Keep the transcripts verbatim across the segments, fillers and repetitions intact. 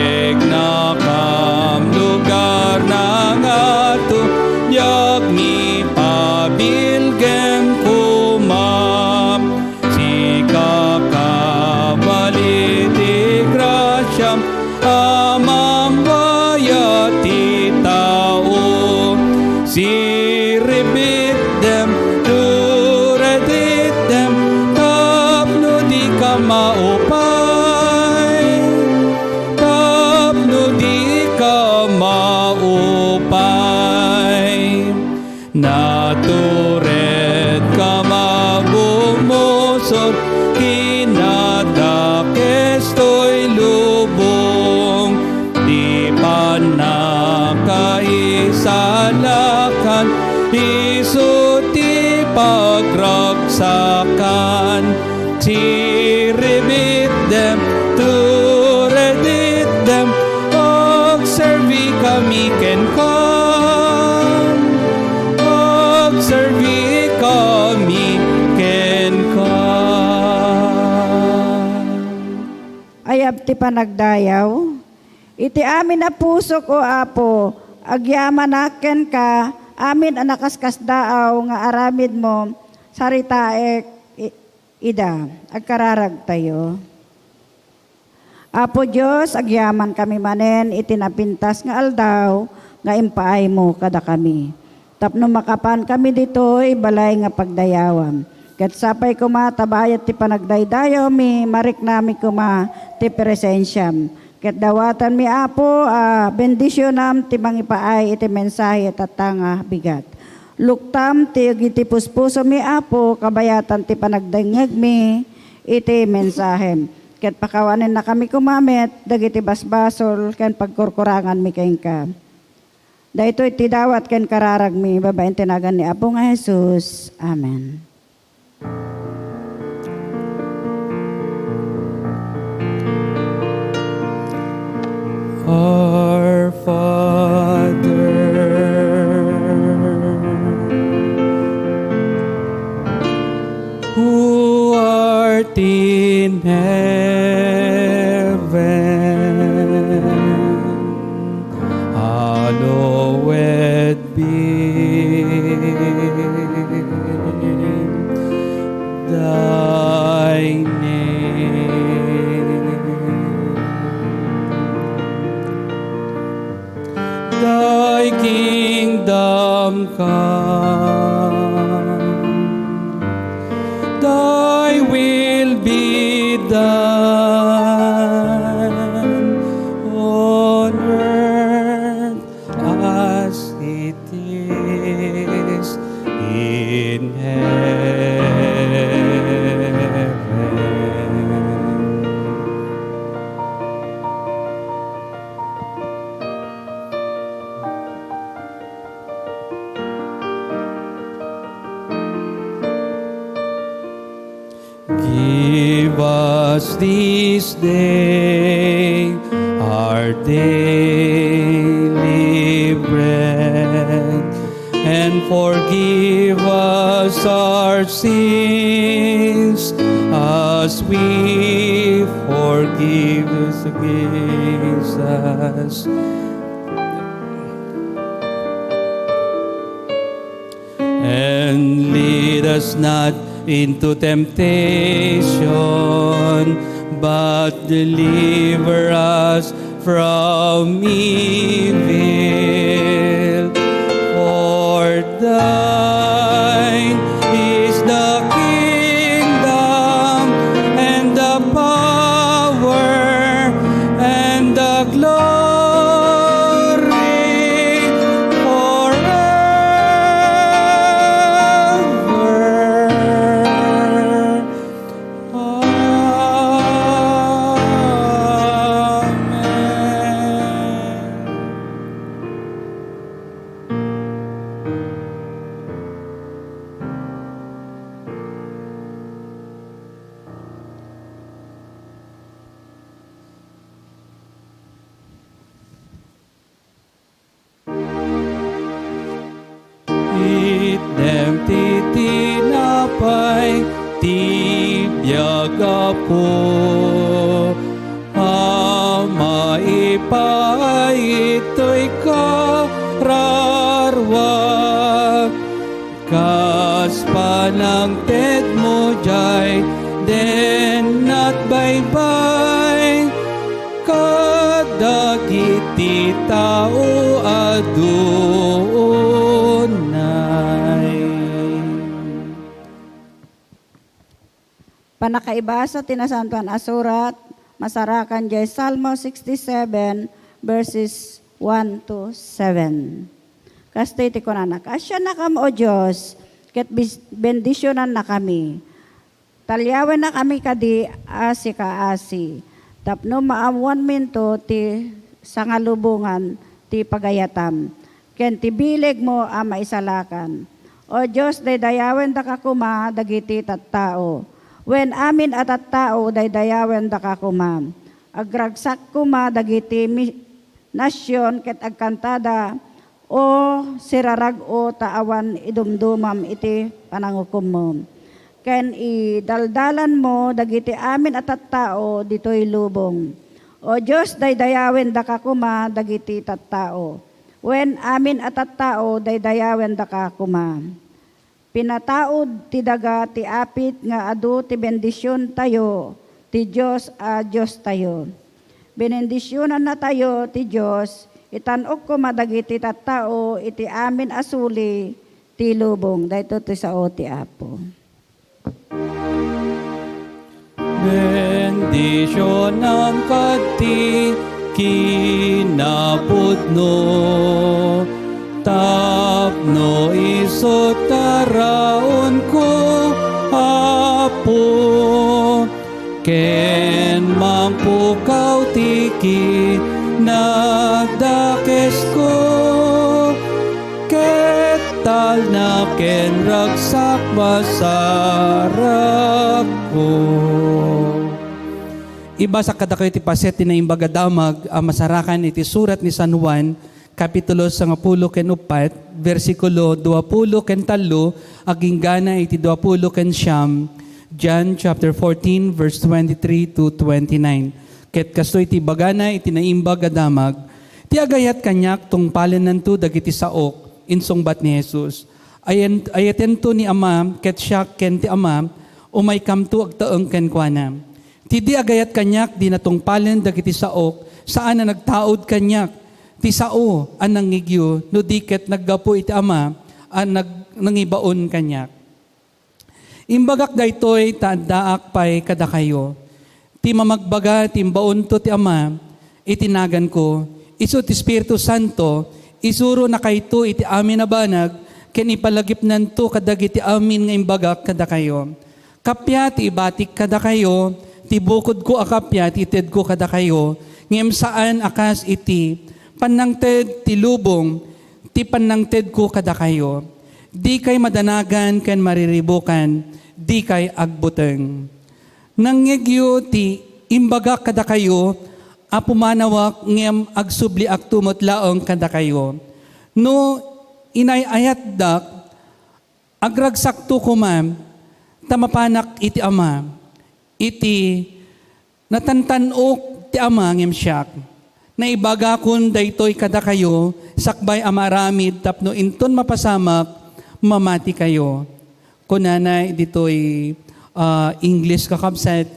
Regnakam lugar na ngato, diak mi pabilgem koma. Sika kabali ti grasiam, Amam, Bayat ti tao. Siribitdem, tureditdem, tapno dika maupay, tapno dika maupay. Naturedkam a bumusor, kinadakestoy lubong, ti pannakaisalakan, isu ti pagragsakan. Siribitdem, tureditdem, agserbi kami kenka, agserbi kami kenka. Ayab ti panagdayaw. Iti amin a pusok, O Apo, agyamanak kenka, amin a nakaskasdaaw nga aramidmo, saritaek i-, ida. Agkararagtayo. Apo Dios, agyamankami manen iti napintas nga aldaw nga impaaymo kadakami. Tapno makapaankami ditoy balay nga pagdayawam. Ket sapay koma ta bayat ti panagdaydayawmi, mariknami koma ti presensiam. Ket dawatanmi, Apo, a bendisionam ti mangipaay iti mensahe tatta nga bigat. Luktam ti iti puspusomi, Apo, kabayatan ti panagdengngegmi iti mensahem. Ket pakawanennakami koma met dagiti basbasol ken pagkurkuranganmi kenka. Daytoy ti dawat ken kararagmi babaen ti nagan ni Apo nga Jesus. Amen. Our Father, who art in heaven, hallowed be thy name. Thy kingdom come, thy will be done on earth as it is in heaven. Give us this day our daily bread, and forgive us our sins as we forgive those against us. And lead us not into temptation, but deliver us from evil. For thine is the kingdom and the power and the glory forever. Amen. Itnem ti tinapay ti biag, Apo, a maip- Paitoy kararwa, kas panangtedmo jay dennat baybay, kadagiti tao a dunay. Pannakaibasa ti Nasantoan a Surat, masarakan jay Salmo sixty-seven, verses one to seven. Kastoy ti kunana, "Kaasiannakam, O Dios, ket bis-, bendisionannakami. Talyawennakami kadi a sikaasi, tapno maammoanminto ti sangalubongan ti pagayatam." ken ti bilegmo a maisalakan. O Dios, daydayawendaka koma dagiti tattao. Wen amin a tattao, daydayawendaka koma. Agragsak koma dagiti mi-, nasion ket agkantada, O sirarag-o, ta awan idumdumam iti panangukommo. Ken idaldalanmo dagiti amin a tattao ditoy lubong. O Dios, daydayawendaka koma dagiti tattao. Wen amin a tattao, daydayawendaka koma. Pinataud ti daga ti apit nga adu ti bendisiontayo ti Dios a Diostayo. Benendisionannatayo ti Dios, itan-ok koma dagiti tattao iti amin a suli ti lubong. Daytoy ti sao ti Apo. Bendisionam kadti kinapudno, tapno isu taraonko, Apo, ken mangpukaw ti kinadakesko. Ket talna ken ragsak masarakko. Ibasa kadakayo ti paset ti Naimbag a Damag a masarakan iti surat ni San Juan, kapitulo sangapulo ken uppat, bersikulo duapulo ken tallo, agingga iti duapulo ken siam, John chapter fourteen, verse twenty-three to twenty-nine. Ket kastoy ti ibagana iti Naimbag a Damag, "Ti agayat kaniak, tungpalennanto dagiti saok," insungbat ni Jesus. "Ayen-, ayatento ni Ama, ket siak ken ti Ama, umaykamto agtaeng kenkuana. Ti di agayat kaniak, dina tungpalen dagiti saok, saan a nagtaud kaniak. Ti sao a nangngegyo, no di ket naggapu iti Ama a nag-, nangibaon kaniak." Imbagak daytoy ta addaak pay kadakayo. Ti mamagbaga ti imbaonto ti Ama iti naganko, isu ti Espiritu Santo, isuronakayto iti amin a banag ken ipalagipnanto kadagiti amin nga imbagak kadakayo. Kappia ti ibatik kadakayo, ti bukodko a kappia ti itedko kadakayo, ngem saan a kas iti pannangted ti lubong ti pannangtedko kadakayo. Dikay madanagan ken mariribukan, dikay agbuteng. Nangngegyo ti imbagak kadakayo a pumanawak ngem agsubliakto met laeng kadakayo. No inay-ayatdak, agragsakto koma ta mapanak iti Ama. Iti natantan-ok ti Ama ngem siak. Naibagakon daytoy kadakayo sakbay a maaramid tapno inton mapasamak, mamatikayo. Kunana ditoy, ah, English, kakabsat,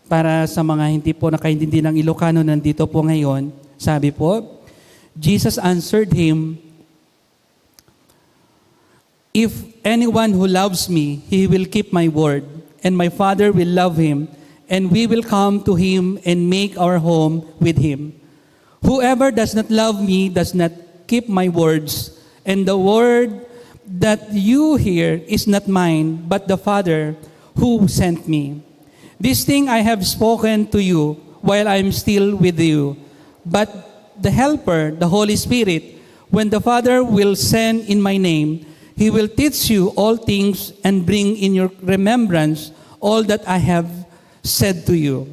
para sa mga hindi po nakaintindi ng Ilocano, nandito po ngayon. Sabi po, Jesus answered him, "If anyone who loves me, he will keep my word, and my Father will love him, and we will come to him and make our home with him. Whoever does not love me does not keep my words, and the word that you hear is not mine, but the Father who sent me. This thing I have spoken to you while I am still with you. But the Helper, the Holy Spirit, when the Father will send in my name, he will teach you all things and bring in your remembrance all that I have said to you.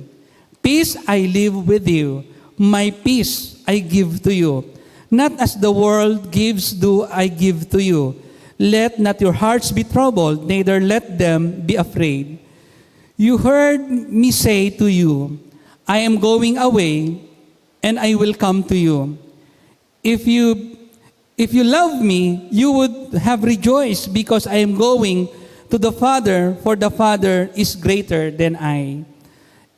Peace I leave with you, my peace I give to you. Not as the world gives do I give to you. Let not your hearts be troubled, neither let them be afraid. You heard me say to you, 'I am going away and I will come to you. If you if you love me, you would have rejoiced because I am going to the Father, for the Father is greater than I.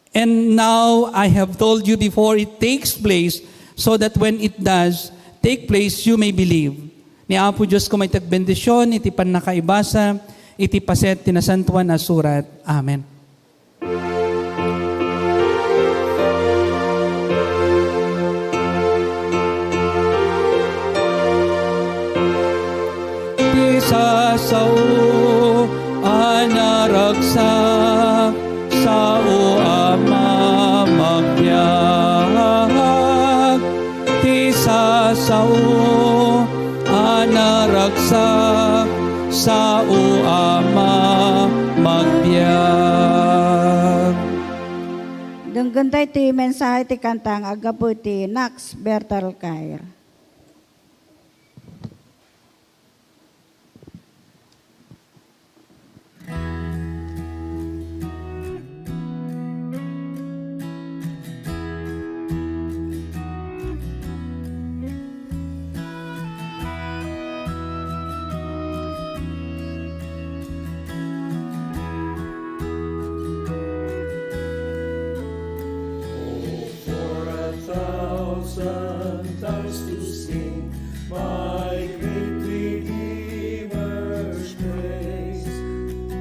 And now I have told you before it takes place, so that when it does take place, you may believe. Ni Apo Dios koma iti bendision, iti pannakaibasa, iti paset ti nasantuan a surat. Amen. Ti sasao a naragsak, sao a mamagbiag. Ti sasao a naragsak, sao a mamagbiag. Denggen tayo ti mensahe ti kanta nga aggapu iti Knox Bethel Choir. For a thousand tongues to sing my great Redeemer's praise.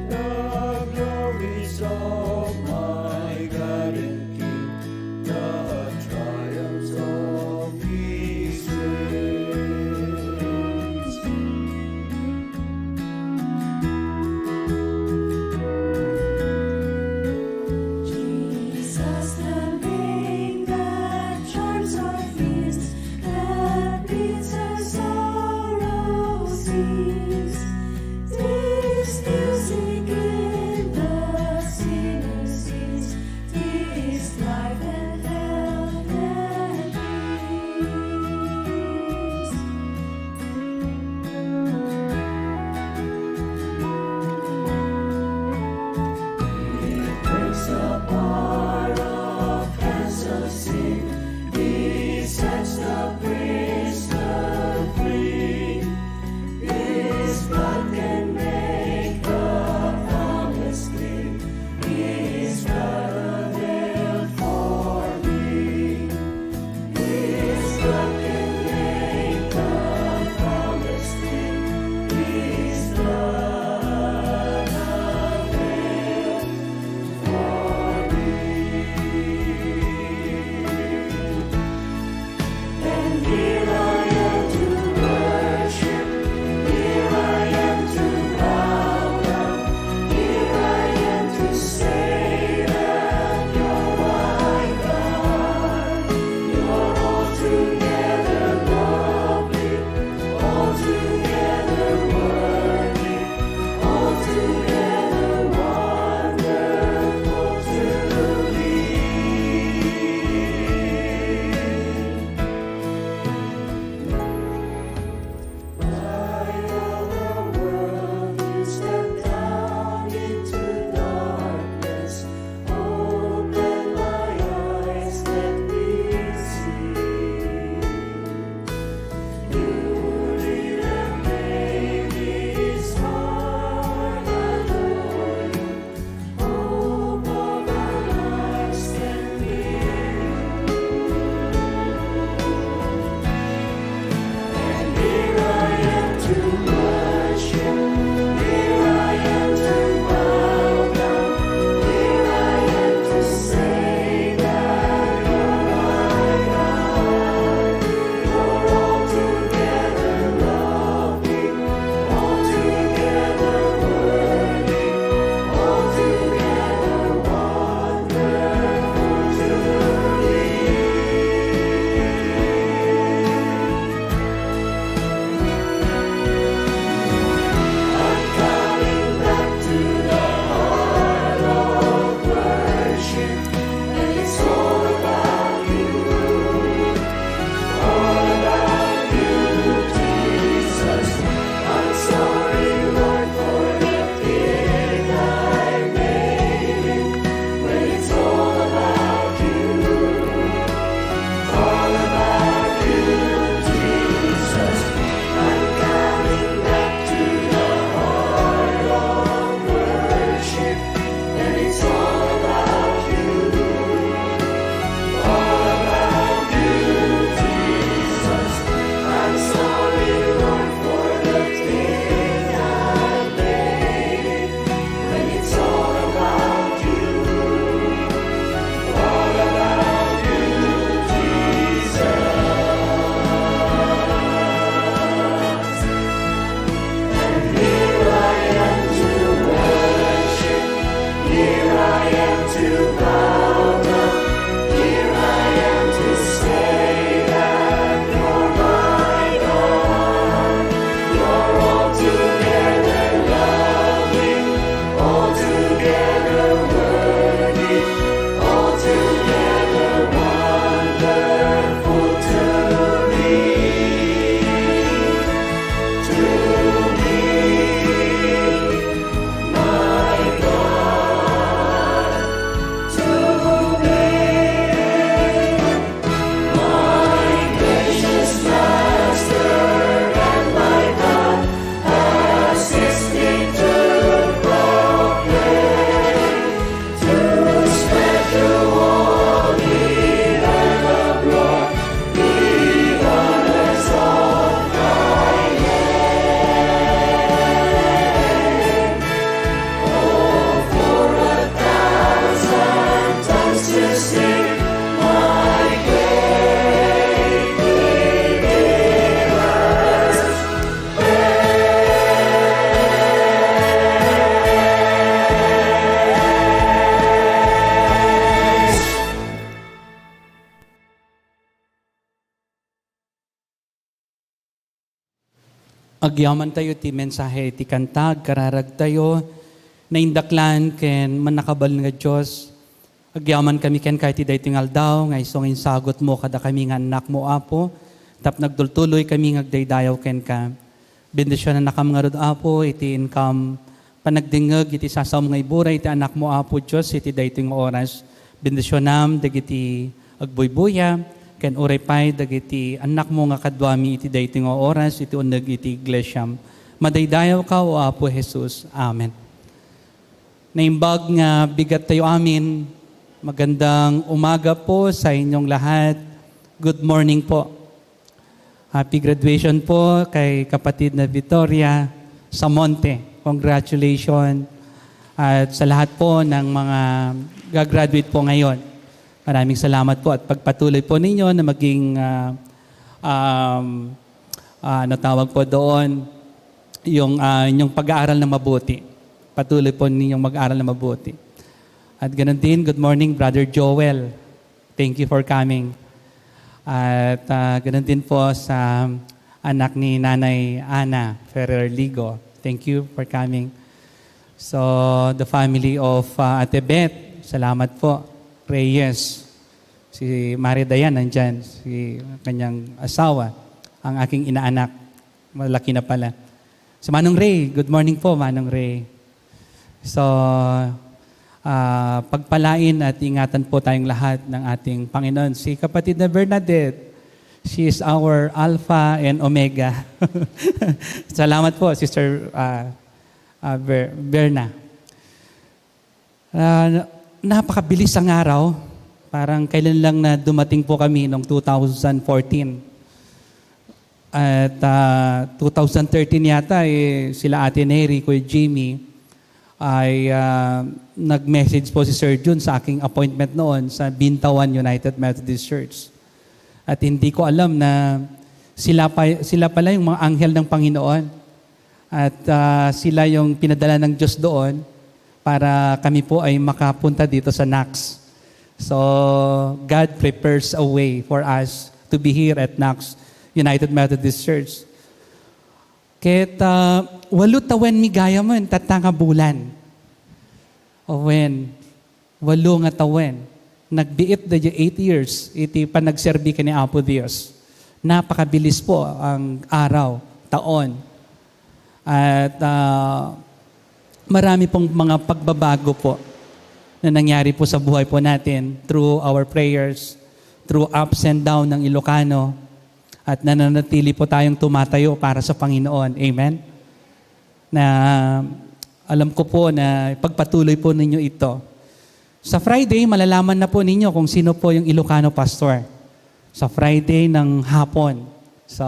The glories of my God and King, the triumphs of his ways. Jesus, the name that charms our fears, that bids us all Agyamantayo ti mensahe iti kanta, agkararagtayo, naindaklan ken mannakabalin nga Dios. Agyaman kami kenka iti daytoy nga aldaw, nga isu nga insagutmo kadakami nga annakmo, Apo, tapno agtultuloy kami nga agdaydayaw kenka. Bendisionannakam ngarud, Apo, iti inkam panagdengngeg iti sasaom nga ibura iti annakmo, Apo Dios, iti daytoy nga oras. Bendisionam dagiti agbuybuya, ken uray pay dagiti annakmo nga kaduami iti daytoy nga oras iti uneg iti iglesiam. Madaydayawka, O Apo Jesus. Amen. Naimbag nga bigattayo amin, magandang umaga po sa inyong lahat. Good morning po. Happy graduation po kay kapatid na Victoria Samonte. Congratulations. At sa lahat po ng mga gagraduate po ngayon, maraming salamat po at pagpatuloy po ninyo na maging, ah, um, ah, ano tawag po doon, yung, ah, inyong pag-aaral na mabuti. Patuloy po ninyong mag-aral na mabuti. At ganun din, good morning, Brother Joel. Thank you for coming. At, ah, ganun din po sa anak ni Nanay Ana Ferrer Ligo. Thank you for coming. So, the family of, ah, Ate Beth, salamat po. Reyes. Si Mare Dayan nandyan, si kanyang asawa, ang aking inaanak. Malaki na pala. Si Manong Ray, good morning po, Manong Ray. So, ah, pagpalain at ingatan po tayong lahat ng ating Panginoon. Si kapatid na Bernadette, she is our Alpha and Omega. Salamat po, Sister, ah, ah, Ber-, Berna. Ah, na-, napakabilis ang araw. Parang kailan lang na dumating po kami noong two thousand fourteen. At, ah, two thousand thirteen yata, eh, sila Ate Neri, Kuya Jimmy, ay, ah, nag-message po si Sir Jun sa aking appointment noon sa Bintawan United Methodist Church. At hindi ko alam na sila pa, sila pala yung mga anghel ng Panginoon. At, ah, sila yung pinadala ng Diyos doon para kami po ay makapunta dito sa Knox. So, God prepares a way for us to be here at Knox United Methodist Church. Ket, ah, walo tawen mi gayam, tatta nga bulan. Wen, walo nga tawen. Nagbiit daydiay eight years iti panagserbi ken ni Apo Dios. Napakabilis po ang araw, taon. At, ah, marami pong mga pagbabago po na nangyari po sa buhay po natin through our prayers, through ups and down ng Ilocano, at nananatili po tayong tumatayo para sa Panginoon. Amen? Na alam ko po na pagpatuloy po ninyo ito. Sa Friday, malalaman na po ninyo kung sino po yung Ilocano pastor. Sa Friday ng hapon. So,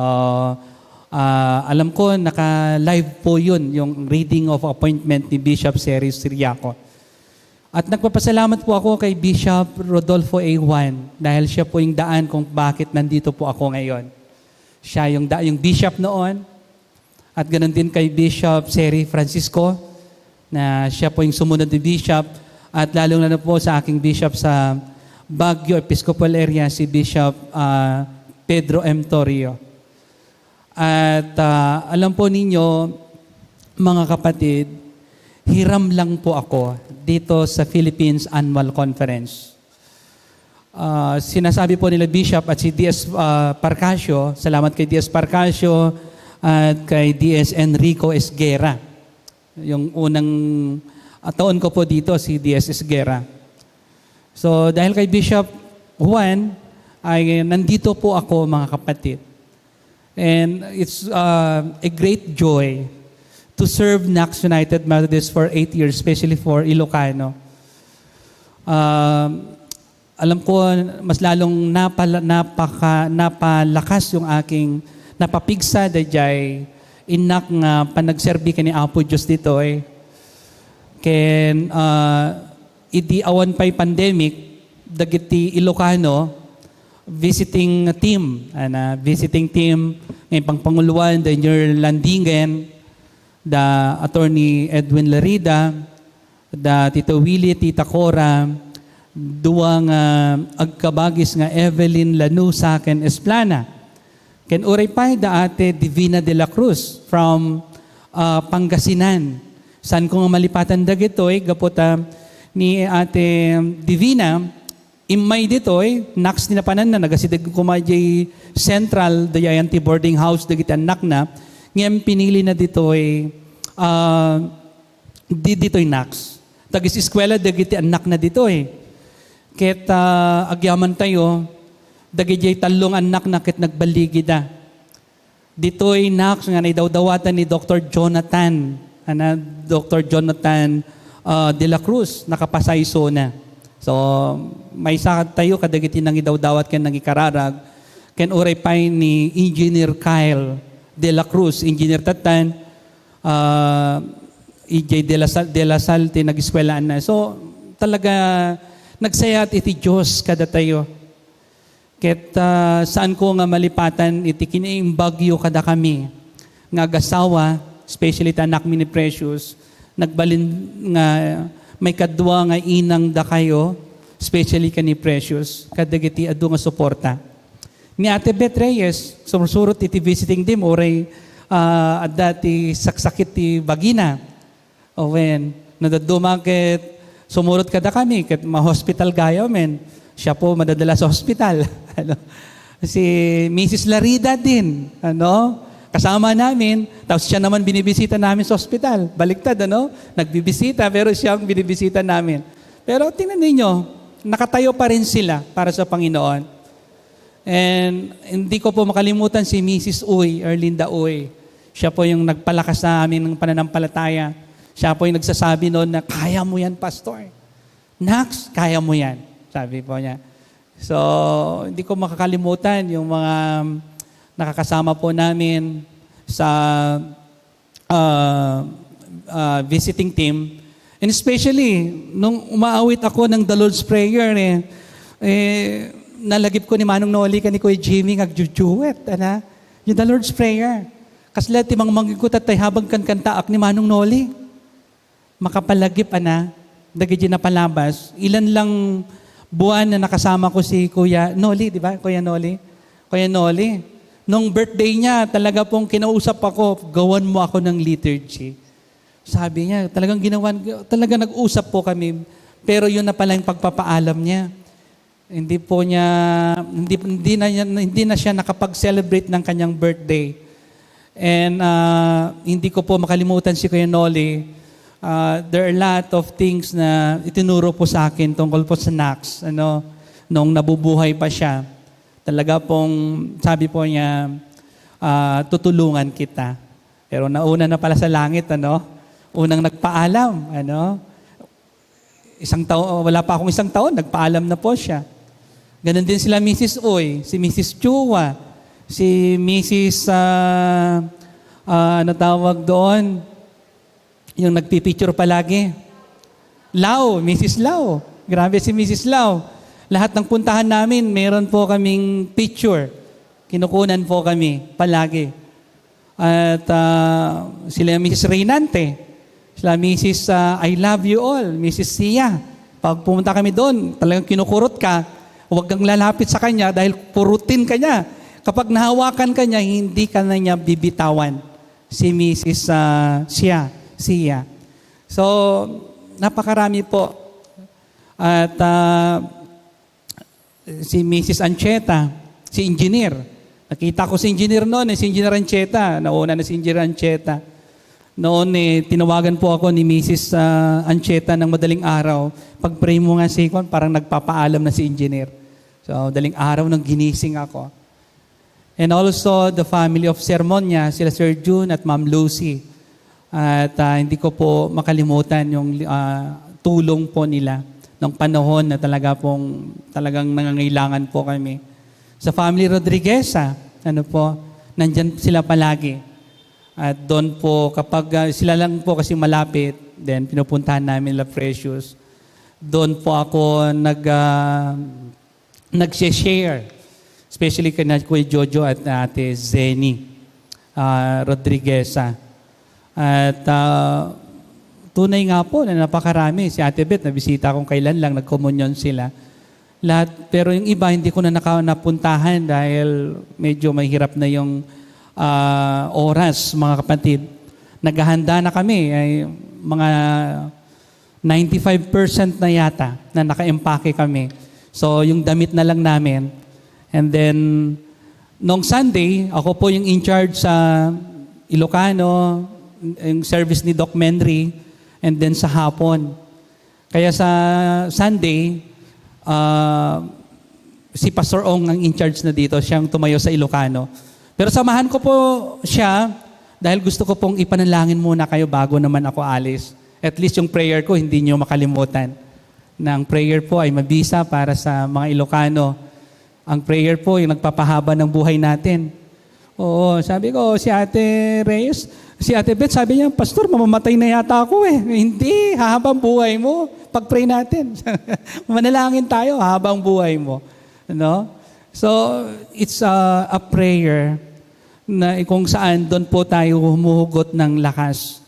ah, alam ko, naka-live po yun, yung reading of appointment ni Bishop Seri Siriaco. At nagpapasalamat po ako kay Bishop Rodolfo A. Juan dahil siya po yung daan kung bakit nandito po ako ngayon. Siya yung da-, yung bishop noon, at ganun din kay Bishop Seri Francisco, na siya po yung sumunod ni Bishop, at lalong-lalo po sa aking bishop sa Baguio Episcopal Area, si Bishop, ah, Pedro M. Torrio. At, ah, alam po ninyo, mga kapatid, hiram lang po ako dito sa Philippines Annual Conference. Ah, sinasabi po nila Bishop at si D S, ah, Parcasio, salamat kay D S Parcasio at kay D S Enrico Esguerra. Yung unang, ah, taon ko po dito, si D S Esguerra. So, dahil kay Bishop Juan, ay nandito po ako, mga kapatid. And it's, uh, a great joy to serve Knox United Methodist for eight years, especially for Ilocano. Um, alam ko, mas lalong napala-, napaka-, napalakas yung aking napapigsa daydiay innak nga panagserbi ken ni Apo Dios ditoy. Ken, ah, idi awan pay pandemic, dagiti Ilocano visiting team, ana, visiting team nga ipangpanguluan da Engineer Landingen, da Attorney Edwin Larida, da Tito Willie, Tita Cora, dua nga agkabagis nga Evelyn Lanusa ken Esplana, Ken uray pay da Ate Divina de la Cruz from, ah, Pangasinan. Saan ko nga malipatan dagitoy, gapu ta ni Ate Divina, immay ditoy, NACS ti napananna, nagasideg koma idiay Central, dayta boarding house dagiti annakna, ngem pinili na ditoy, ah, di, ditoy NACS. Tagis-eskuela dagiti annakna ditoy. Ket, ah, agyamantayo, dagidiay tallo nga annakna ket nagballigida. Ditoy NACS nga naidawdawatan ni Doktor Jonathan, ana, Doktor Jonathan, ah, de la Cruz, nakapasaysona. So, maysa tayo kadagiti nangidawdawat ken nangikararag, ken uray pay ni Engineer Kyle de la Cruz, Engineer Tatan, ah, idiay De La Sal-, De La Salle ti nagiskwelaanna. So, talaga, nagsayaat iti Dios kadatayo. Ket, ah, saanko nga malipatan iti kinaimbayo kadakami nga agasawa, especially ti anakmi ni Precious, nagbalin nga maikadua nga inang dakayo, especially ken ni Precious, kadagiti adu nga suporta. Ni Ate Beth Reyes, sumursurot iti visiting team, uray, ah, adda ti saksakit ti bagina. O wen, no dadduma ket sumurot kadakami, ket ma-hospital gayam, men. Siya po madadala sa hospital. Ano? Si Missus Larida din, ano? Kasama namin, tapos siya naman binibisita namin sa hospital. Baliktad, ano? Nagbibisita, pero siya ang binibisita namin. Pero tingnan ninyo, nakatayo pa rin sila para sa Panginoon. And hindi ko po makalimutan si Missus Uy, Erlinda Uy. Siya po yung nagpalakas sa amin ng pananampalataya. Siya po yung nagsasabi noon na, "Kaya mo yan, Pastor. Nax, kaya mo yan," sabi po niya. So, hindi ko makakalimutan yung mga nakakasama po namin sa, ah, ah, visiting team. And especially, nung umaawit ako ng The Lord's Prayer, eh, eh, nalagip ko ni Manong Noli ken ni Kuya Jimmy nga agjujuet, ana? Yung The Lord's Prayer. Kasla ti mangmangikutat tay habang kankantaak ni Manong Noli. Makapalagip, ana, dagiti napalabas. Ilan lang buwan na nakasama ko si Kuya Noli, di ba? Kuya Noli? Kuya Noli, nung birthday niya, talaga pong kinausap ako, "Gawan mo ako ng liturgy." Sabi niya, talagang ginawan, talaga nag-usap po kami. Pero yun na pala yung pagpapaalam niya. Hindi po niya, hindi, hindi na niya, hindi na siya nakapag-celebrate ng kanyang birthday. And, ah, hindi ko po makalimutan si Kuya Noli. Ah, there are a lot of things na itinuro po sa akin tungkol po sa Nax, ano, nung nabubuhay pa siya. Talaga pong, sabi po niya, ah, "Tutulungan kita." Pero nauna na pala sa langit, ano? Unang nagpaalam, ano? Isang taon, wala pa akong isang taon, nagpaalam na po siya. Ganun din sila Missus Uy, si Missus Chua, si Missus, ah, ah, ano tawag doon? Yung nagpipicture palagi. Lau, Missus Lau. Grabe si Missus Lau. Lahat ng puntahan namin, meron po kaming picture. Kinukunan po kami palagi. At, ah, sila Missus Reynante, sila Missus, ah, I love you all, Missus Sia. Pag pumunta kami doon, talagang kinukurot ka, huwag kang lalapit sa kanya dahil kurutin ka niya. Kapag nahawakan ka niya, hindi ka na niya bibitawan. Si Missus, ah, Sia, Sia. So, napakarami po. At, ah, si Missus Ancheta, si Engineer. Nakita ko si Engineer noon, eh, si Engineer Ancheta. Nauna na si Engineer Ancheta. Noon, eh, tinawagan po ako ni Missus, ah, Ancheta ng madaling araw. "Pag-pray mo nga si Kwan, parang nagpapaalam na si Engineer." So, madaling araw nang ginising ako. And also the family of Sermonia, sila Sir Jun at Ma'am Lucy. At, ah, hindi ko po makalimutan yung, ah, tulong po nila nung panahon na talaga pong, talagang nangangailangan po kami. Sa family Rodriguez, ah, ano po, nandyan sila palagi. At doon po, kapag, ah, sila lang po kasi malapit, then pinupuntahan namin La Precious. Doon po ako nag, ah, nagse-share, especially kina Kuya Jojo at Ate Zenny, ah, Rodrigueza. At, ah, tunay nga po na napakarami. Si Ate Beth, nabisita akong kailan lang, nagkomunyon sila. Lahat, pero yung iba hindi ko na naka-, napuntahan dahil medyo mahirap na yung, ah, oras, mga kapatid. Naghahanda na kami, ay mga ninety-five percent na yata na naka-empake kami. So, yung damit na lang namin. And then, nung Sunday, ako po yung in charge sa Ilocano, yung service ni Doc Menry, and then sa hapon. Kaya sa Sunday, ah, si Pastor Ong ang in charge na dito, siyang tumayo sa Ilocano. Pero samahan ko po siya dahil gusto ko pong ipanalangin muna kayo bago naman ako alis. At least yung prayer ko, hindi niyo makalimutan. Na ang prayer po ay mabisa para sa mga Ilocano. Ang prayer po, yung nagpapahaba ng buhay natin. Oo, sabi ko, si Ate Reyes, si Ate Beth, sabi niya, "Pastor, mamamatay na yata ako eh." Hindi, hahabang buhay mo. Pag-pray natin. Manalangin tayo, hahabang buhay mo. No? So, it's a, a prayer na kung saan doon po tayo humuhugot ng lakas.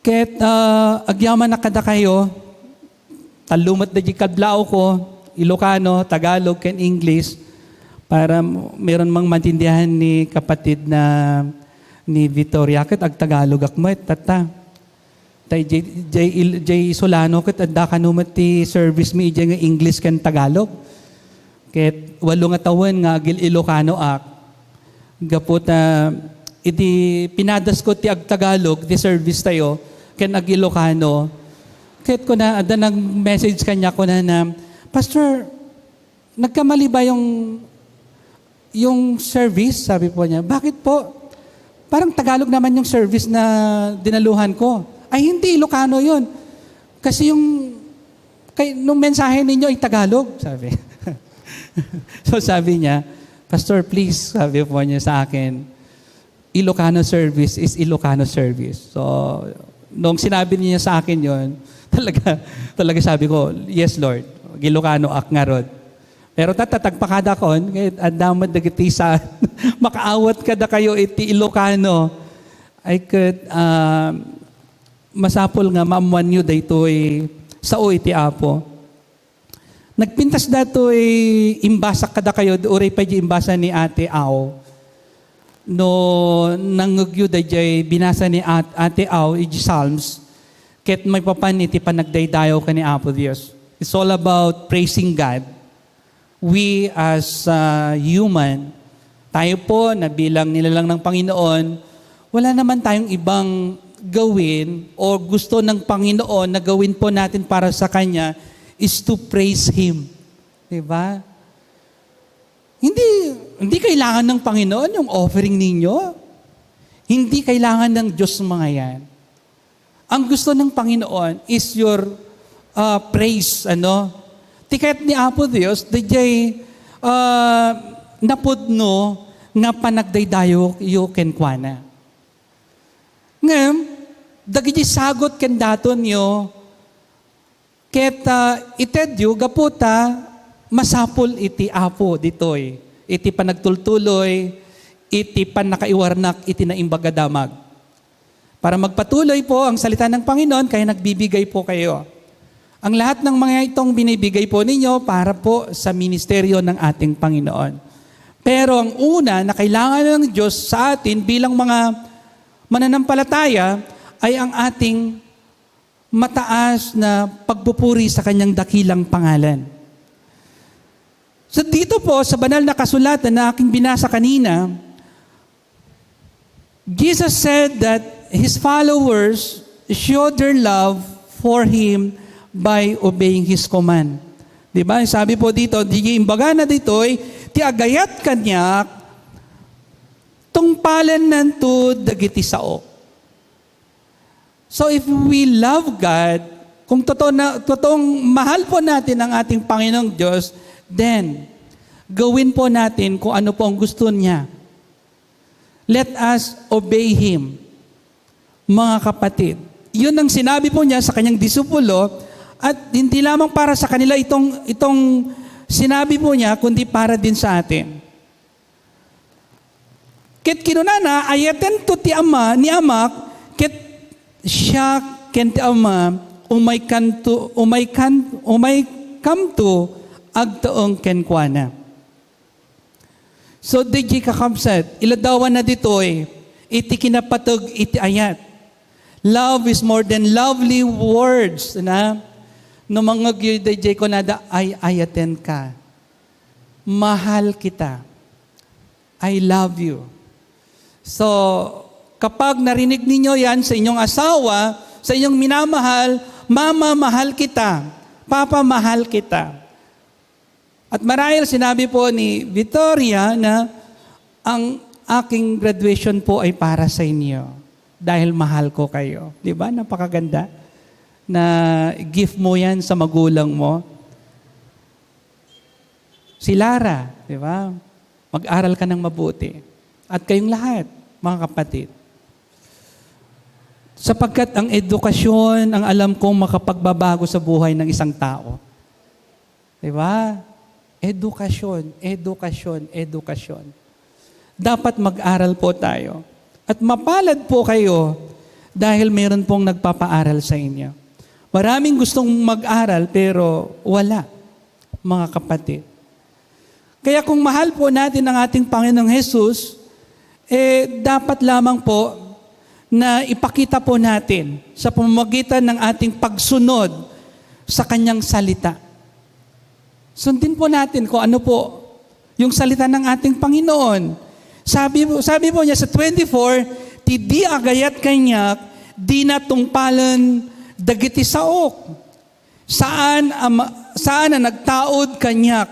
Ket, ah, agyaman a kadakayo, tallo met dagiti kablaawko, Ilocano, Tagalog, ken English, para m-, meron mang maintindihan ni kapatid na ni Victoria, ket agtagalogak met, tatta. Tay, jay, jay, il-, jay Solano, ket adda kano met ti service mi idiay nga English ken Tagalog. Ket walo nga tawen nga agil-Ilocanoak. Gapu ta iti pinadasko ti agtagalog ti service tayo ken ag-Ilocano. Ket kuna, adda nag-message kaniak, kunana, "Pastor, nagkamali ba yung, yung service?" sabi po niya. "Bakit po? Parang Tagalog naman yung service na dinaluhan ko." "Ay, hindi, Ilocano yun. Kasi yung, kay, nung mensahe ninyo ay Tagalog," sabi. So sabi niya, "Pastor, please," sabi po niya sa akin, "Ilocano service is Ilocano service." So, nung sinabi niya sa akin yon, talaga, talaga sabi ko, "Yes, Lord, Ilocanoak ngarud." Pero tatta, agpakadakon, kay adda met dagiti saan makaawat kadakayo iti Ilocano. I could, um, masapul nga maammuanyo daytoy sao iti Apo. Nagpintas datoy imbasak kadakayo, uray pay di imbasa ni Ate Au. No nangngegyo dayjay binasa ni At-, Ate Au, iti Psalms, ket maipapan iti panagdaydayaw ken ni Apo Dios. It's all about praising God. We as, uh, human, tayo po na bilang nilalang ng Panginoon, wala naman tayong ibang gawin o gusto ng Panginoon na gawin po natin para sa Kanya is to praise Him. Di ba? Hindi, hindi kailangan ng Panginoon yung offering ninyo. Hindi kailangan ng Diyos mga yan. Ang gusto ng Panginoon is your, ah, praise, ano? Ti kayat ni Apo Dios, dayjay, ah, napudno nga panagdaydayo kenkuana. Ngem, dagiti sagut ken datonyo, ket, ah, itedyo gapu ta masapul iti Apo ditoy, iti panagtultuloy, iti pannakaiwarnak iti Naimbag a Damag. Para magpatuloy po ang salita ng Panginoon, kaya nagbibigay po kayo. Ang lahat ng mga itong binibigay po ninyo para po sa ministeryo ng ating Panginoon. Pero ang una na kailangan ng Diyos sa atin bilang mga mananampalataya ay ang ating mataas na pagpupuri sa kanyang dakilang pangalan. So dito po sa banal na kasulatan na aking binasa kanina, Jesus said that his followers showed their love for him by obeying his command. Di ba? Sabi po dito, di imbagana ditoy, ti agayat kaniak, tungpalennanto dagiti saok. So if we love God, kung totoo na, totoong mahal po natin ang ating Panginoong Diyos, then gawin po natin kung ano po ang gusto niya. Let us obey Him, mga kapatid. Yun ang sinabi po niya sa kanyang disipulo, at hindi lamang para sa kanila itong, itong sinabi po niya, kundi para din sa atin. Ket kinunana, "Ayatento ti Ama, ni Amak, ket siak ken ti Ama, umaykanto, umaykan, umay Kamto, agtaeng kenkuana. So, D J Kakamsat, iladawanna ditoy, iti kinapateg iti ayat. Love is more than lovely words, na? No mangngegyo, D J, kunada, "Ay-ayaten ka. Mahal kita. I love you." So, kapag narinig ninyo yan sa inyong asawa, sa inyong minamahal, "Mama, mahal kita. Papa, mahal kita." At marahil sinabi po ni Victoria na, "Ang aking graduation po ay para sa inyo dahil mahal ko kayo." Di ba? Napakaganda na gift mo yan sa magulang mo. Si Lara, di ba? Mag-aral ka ng mabuti. At kayong lahat, mga kapatid. Sapagkat ang edukasyon, ang alam kong makapagbabago sa buhay ng isang tao. Di ba? Edukasyon, edukasyon, edukasyon. Dapat mag-aral po tayo. At mapalad po kayo dahil meron pong nagpapaaral sa inyo. Maraming gustong mag-aral pero wala, mga kapatid. Kaya kung mahal po natin ang ating Panginoong Jesus, eh, dapat lamang po na ipakita po natin sa pamamagitan ng ating pagsunod sa kanyang salita. Sundin po natin kung ano po yung salita ng ating Panginoon. Sabi, sabi po niya sa twenty-four, "Ti di agayat kaniak, dina tungpalen dagiti saok. Saan a ma-, saan a nagtaud kaniak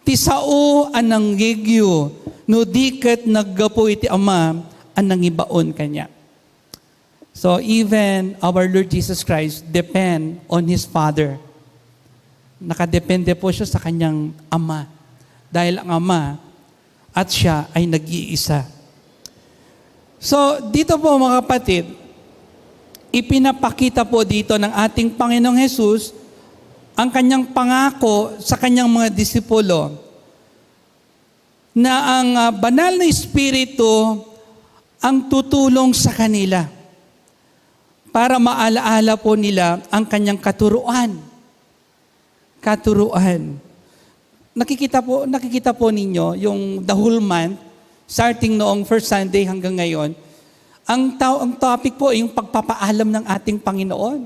ti sao a nangyegyo, no di ket naggapu iti Ama a nangibaon kaniak." So even our Lord Jesus Christ depend on His Father. Nakadepende po siya sa kanyang Ama. Dahil ang Ama at siya ay nag-iisa. So, dito po, mga kapatid, ipinapakita po dito ng ating Panginoong Jesus ang kanyang pangako sa kanyang mga disipulo na ang, ah, Banal na Espiritu ang tutulong sa kanila para maalaala po nila ang kanyang katuruan. Katuruan. Nakikita po, nakikita po ninyo yung the whole month, starting noong first Sunday hanggang ngayon, ang tao, ang topic po ay yung pagpapaalam ng ating Panginoon.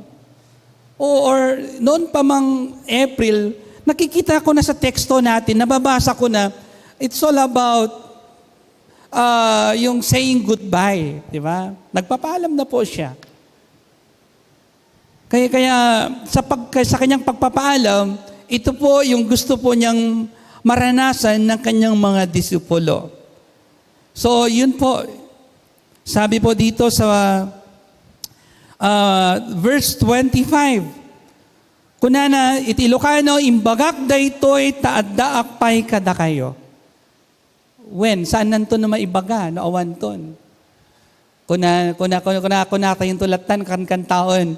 O, or noon pa mang April, nakikita ko na sa teksto natin, nababasa ko na, it's all about, ah, yung saying goodbye, di ba? Nagpapaalam na po siya. Kaya, kaya sa pag-, sa kanyang pagpapaalam, ito po yung gusto po niyang maranasan ng kanyang mga disipulo. So, yun po. Sabi po dito sa, ah, verse twenty-five, kunana, iti Ilocano, "Imbagak daytoy ta addaak pay kadakayo." Wen, saannanto no maibaga no awanton. Kuna, kuna, kuna, kuna, kuna tayo to latan, kankantaon.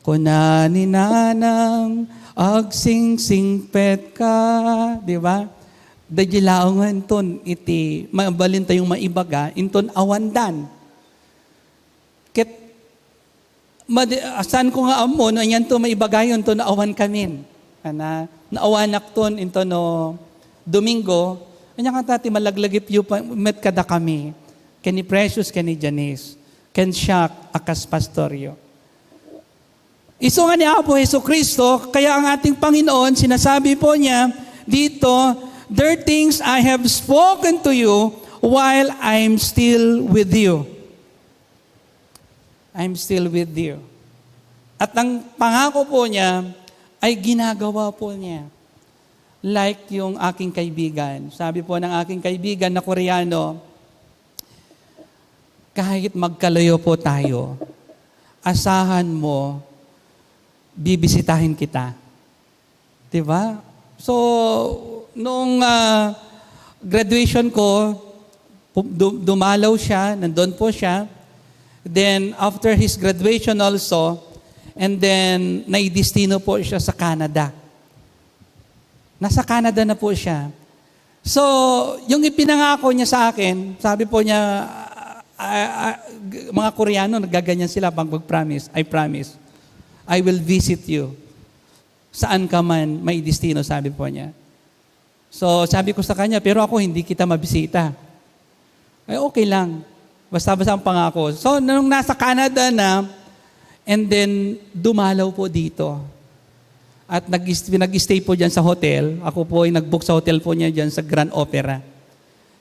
Kuna ni Nanang, "Agsingsingpet ka," di ba? Dagiti laengen ton iti mabalin tayong maibaga, inton awandan. Ket madi-, saan ko nga ammo no anian to maibagayon to naawan kamin. Ana, naawanak ton into no Domingo, ania kanta ti malaglagip yu pa-, met kadakami, ken ni Precious, ken ni Janice, ken siak a kas pastoryo. Isu nga ni Apo Jesu-Cristo, kaya ang ating Panginoon, sinasabi po niya dito, "There things I have spoken to you while I'm still with you." I'm still with you. At ang pangako po niya ay ginagawa po niya. Like yung aking kaibigan. Sabi po ng aking kaibigan na Koreano, "Kahit magkalayo po tayo, asahan mo, bibisitahin kita." Di ba? So, noong, ah, graduation ko, pu-, du-, dumalaw siya, nandun po siya. Then, after his graduation also, and then, naidestino po siya sa Canada. Nasa Canada na po siya. So, yung ipinangako niya sa akin, sabi po niya, ah, ah, g-, mga Koreano, naggaganyan sila pag mag-promise, "I promise, I will visit you." Saan ka man maidestino, sabi po niya. So, sabi ko sa kanya, "Pero ako, hindi kita mabisita." "Ay, okay lang. Basta-basta ang pangako." So, nung nasa Canada na, and then dumalaw po dito. At nag-, nag-stay po dyan sa hotel. Ako po ay nag-book sa hotel po niya dyan sa Grand Opera.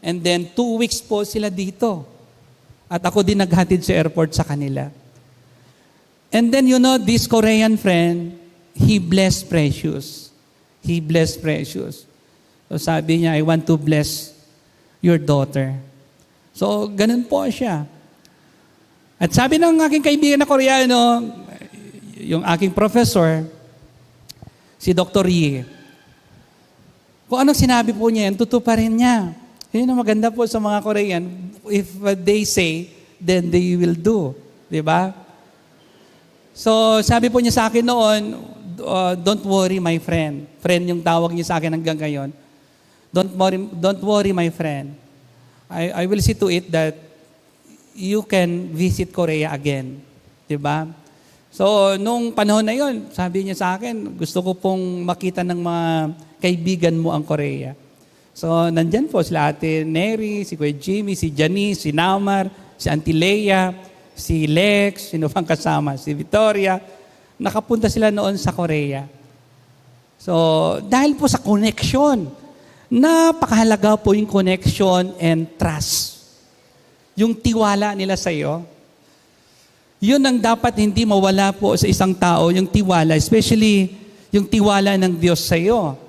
And then, two weeks po sila dito. At ako din naghatid sa airport sa kanila. And then, you know, this Korean friend, he blessed Precious. He blessed Precious. So, sabi niya, "I want to bless your daughter." So, ganun po siya. At sabi ng aking kaibigan na Koreano, yung aking professor, si Doktor Yi, kung anong sinabi po niya, yan, tutuparin niya. Yun ang maganda po sa mga Korean. If uh, they say, then they will do. Di ba? So, sabi po niya sa akin noon, uh, "Don't worry, my friend." Friend yung tawag niya sa akin hanggang ngayon. "Don't worry, don't worry, my friend. I, I will see to it that you can visit Korea again." Di ba? So, nung panahon na yon, sabi niya sa akin, "Gusto ko pong makita ng mga kaibigan mo ang Korea." So, nandyan po sila Ate Neri, si Kuya Jimmy, si Janice, si Namar, si Auntie Lea, si Lex, sino pang kasama, si Victoria. Nakapunta sila noon sa Korea. So, dahil po sa connection, napakahalaga po yung connection and trust. Yung tiwala nila sa iyo, yun ang dapat hindi mawala po sa isang tao, yung tiwala, especially yung tiwala ng Diyos sa iyo.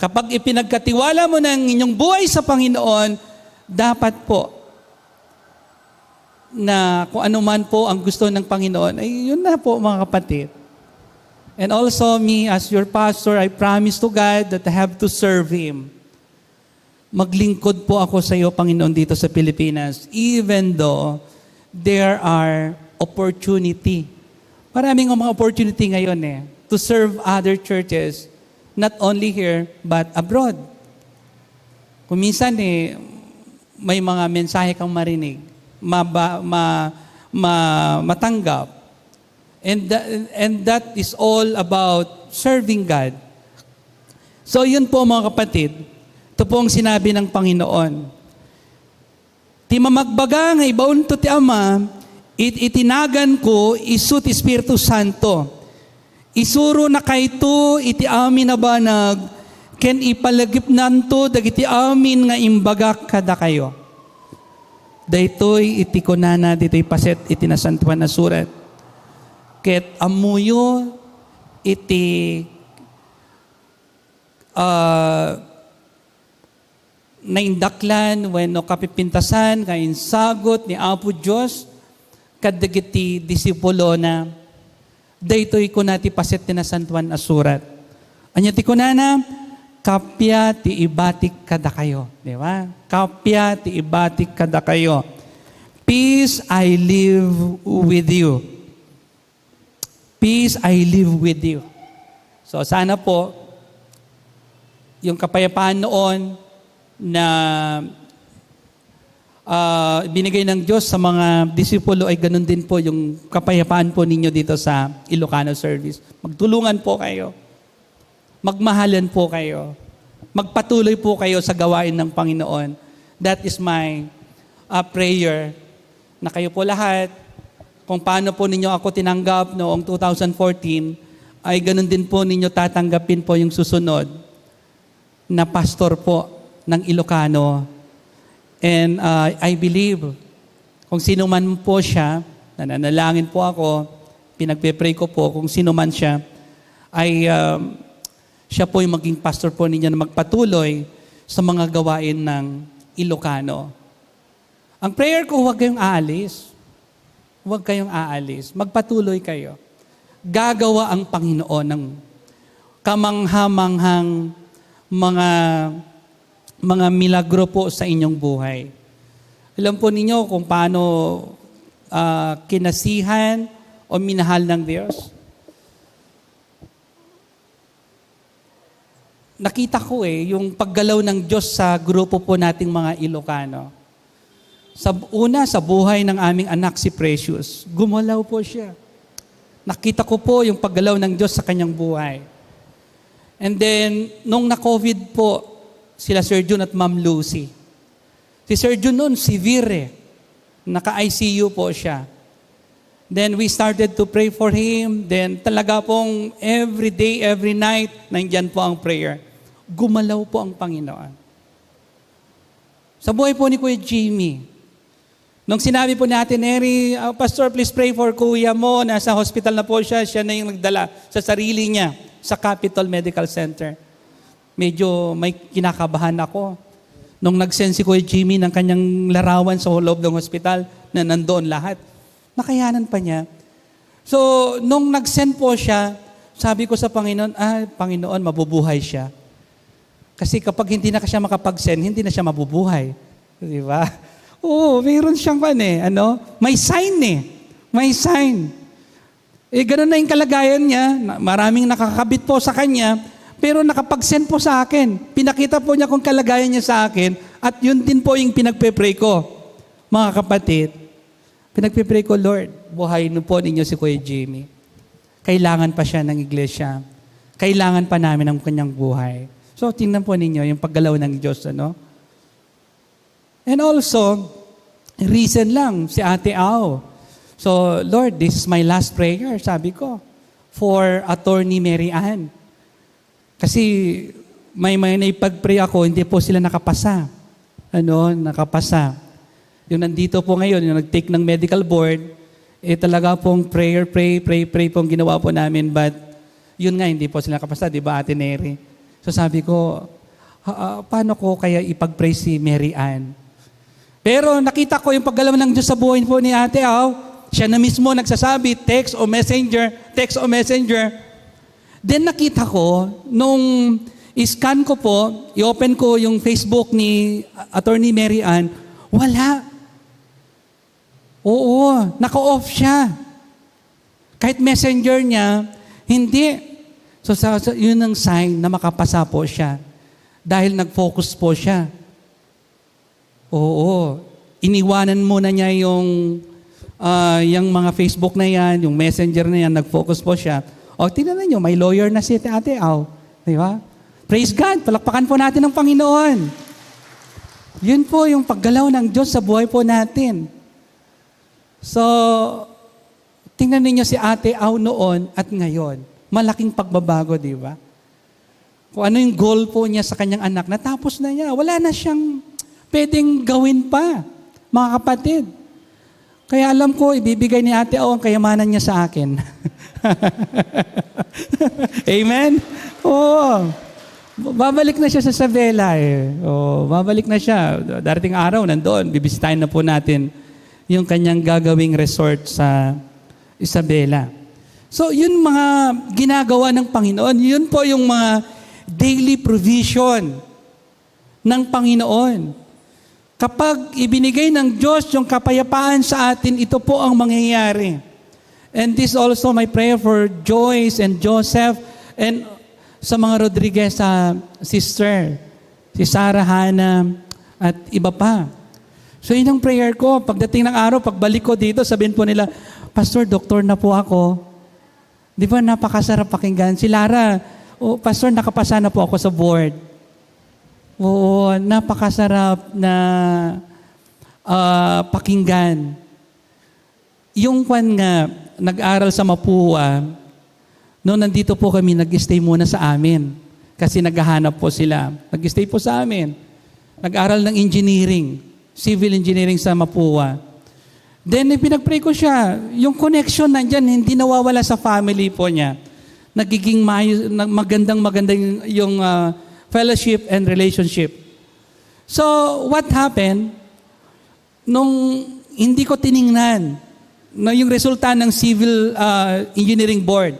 Kapag ipinagkatiwala mo na ang inyong buhay sa Panginoon, dapat po na kung ano man po ang gusto ng Panginoon, ay yun na po, mga kapatid. And also me, as your pastor, I promise to God that I have to serve Him. Maglingkod po ako sa iyo, Panginoon, dito sa Pilipinas, even though there are opportunity. Maraming mga opportunity ngayon eh, to serve other churches, not only here, but abroad. Kung minsan eh, may mga mensahe kang marinig, maba, ma, ma, matanggap. And, tha- and that is all about serving God. So yun po, mga kapatid, ito po ang sinabi ng Panginoon. Ti mamagbaga nga ibaonto ti Ama, it-, iti naganko, isu ti Espiritu Santo. Isuronakayto iti amin a banag, ken ipalagipnanto dagiti amin nga imbagak kadakayo. Daytoy iti kunana ditoy paset iti Nasantoan a Surat. Ket ammoyo iti, ah, naindaklan wenno kapipintasan nga insagut ni Apo Dios kadagiti disipulona. Daytoy kuna ti paset ti Nasantoan a Surat. Ania ti kunana? "Kappia ti ibatik kadakayo." Di ba? "Kappia ti ibatik kadakayo. Peace I leave with you. Peace I leave with you." So, sana po, yung kapayapaan noon na, ah, binigay ng Diyos sa mga disipulo ay ganun din po yung kapayapaan po ninyo dito sa Ilocano service. Magtulungan po kayo. Magmahalan po kayo. Magpatuloy po kayo sa gawain ng Panginoon. That is my, ah, prayer, na kayo po lahat, kung paano po ninyo ako tinanggap noong two thousand fourteen, ay ganun din po ninyo tatanggapin po yung susunod na pastor po ng Ilocano. And, uh, I believe, kung sino man po siya, nananalangin po ako, pinagpe-pray ko po, kung sino man siya, ay, um, siya po yung maging pastor po ninyo na magpatuloy sa mga gawain ng Ilocano. Ang prayer ko, huwag kayong aalis. Huwag kayong aalis. Magpatuloy kayo. Gagawa ang Panginoon ng kamangha-manghang mga, mga milagro po sa inyong buhay. Alam po ninyo kung paano, ah, kinasihan o minahal ng Diyos? Nakita ko eh, yung paggalaw ng Diyos sa grupo po nating mga Ilocano. Sa una, sa buhay ng aming anak, si Precious, gumalaw po siya. Nakita ko po yung paggalaw ng Diyos sa kanyang buhay. And then, nung na-covid po sila Sir Jun at Ma'am Lucy, si Sir Jun noon, severe eh. Naka-I C U po siya. Then we started to pray for him. Then talaga pong every day, every night, nandyan po ang prayer. Gumalaw po ang Panginoon. Sa buhay po ni Kuya Jimmy, nung sinabi po ni Ate Neri, "Ah, Pastor, please pray for kuya mo. Nasa hospital na po siya. Siya na yung nagdala sa sarili niya sa Capitol Medical Center." Medyo may kinakabahan ako. Nung nag-send si Kuya Jimmy ng kanyang larawan sa loob ng hospital na nandoon lahat, nakayanan pa niya. So, nung nag-send po siya, sabi ko sa Panginoon, "Ah, Panginoon, mabubuhay siya." Kasi kapag hindi na siya makapag-send, hindi na siya mabubuhay. Di ba? Oo, mayroon siyang kwan eh, ano? May sign eh. May sign. Eh, ganun na yung kalagayan niya. Na- Maraming nakakabit po sa kanya, pero nakapag-send po sa akin. Pinakita po niya kung kalagayan niya sa akin, at yun din po yung pinagpe-pray ko. Mga kapatid, pinagpe-pray ko, "Lord, buhayin po ninyo si Kuya Jimmy. Kailangan pa siya ng iglesia. Kailangan pa namin ang kanyang buhay." So, tingnan po ninyo yung paggalaw ng Diyos, ano? And also, reason lang, si Ate Au. So, "Lord, this is my last prayer," sabi ko, "for Attorney Mary Ann." Kasi may, may naipag-pray ako, hindi po sila nakapasa. Ano, nakapasa. Yung nandito po ngayon, yung nag-take ng medical board, eh talaga pong prayer, pray, pray, pray pong ginawa po namin. But yun nga, hindi po sila nakapasa, di ba, Ate Neri? So sabi ko, "Ah, ah, paano ko kaya ipag-pray si Mary Ann?" Pero nakita ko yung paggalaw ng Diyos sa buhay po ni Ate Au. Siya na mismo nagsasabi, "Text o messenger, text o messenger." Then nakita ko, nung i-scan ko po, i-open ko yung Facebook ni Attorney Mary Ann, wala. Oo, naka-off siya. Kahit messenger niya, hindi. So, sa, sa- yun ang sign na makapasa po siya. Dahil nag-focus po siya. Oo. Iniwanan muna niya yung, ah, yung mga Facebook na yan, yung messenger na yan, nag-focus po siya. O, tingnan niyo, may lawyer na si Ate Au. Di ba? Praise God! Palakpakan po natin ang Panginoon. Yun po yung paggalaw ng Diyos sa buhay po natin. So, tingnan ninyo si Ate Au noon at ngayon. Malaking pagbabago, di ba? Kung ano yung goal po niya sa kanyang anak, natapos na niya. Wala na siyang pwedeng gawin pa, mga kapatid. Kaya alam ko, ibibigay ni Ate Au ang kayamanan niya sa akin. Amen? Oo. Babalik na siya sa Isabela eh. Oo, babalik na siya. Darating araw, nandoon. Bibisitahin na po natin yung kanyang gagawing resort sa Isabela. So, yun mga ginagawa ng Panginoon. Yun po yung mga daily provision ng Panginoon. Kapag ibinigay ng Diyos yung kapayapaan sa atin, ito po ang mangyayari. And this also my prayer for Joyce and Joseph and sa mga Rodriguez, ah, sister, si Sarah, Hannah, at iba pa. So, yun ang prayer ko. Pagdating ng araw, pagbalik ko dito, sabihin po nila, "Pastor, doktor na po ako." Di ba, napakasarap pakinggan? Si Lara, "Oh, Pastor, nakapasa na po ako sa board." Oo, napakasarap na, ah, pakinggan. Yung kwan nga, nag-aral sa Mapua, no, nandito po kami, nag-stay muna sa amin. Kasi naghahanap po sila. Nag-stay po sa amin. Nag-aral ng engineering, civil engineering sa Mapua. Then, ipinag-pray ko siya. Yung connection nandyan, hindi nawawala sa family po niya. Nagiging maayos, na- magandang maganda yung, yung, ah, fellowship and relationship. So, what happened? Nung hindi ko tiningnan, no, yung resulta ng civil, ah, engineering board,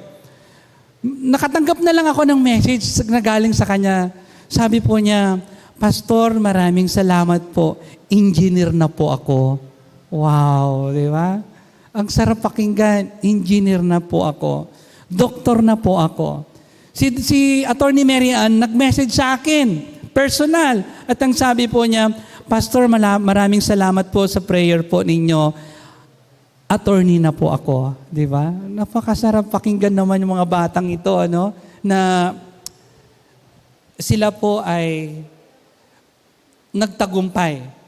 nakatanggap na lang ako ng message na galing sa kanya. Sabi po niya, "Pastor, maraming salamat po. Engineer na po ako." Wow, di ba? Ang sarap pakinggan, "Engineer na po ako. Doktor na po ako." Si, si Attorney Mary Ann nag-message sa akin, personal. At ang sabi po niya, "Pastor, mala- maraming salamat po sa prayer po ninyo. Attorney na po ako." Di ba? Napakasarap pakinggan naman yung mga batang ito, ano, na sila po ay nagtagumpay.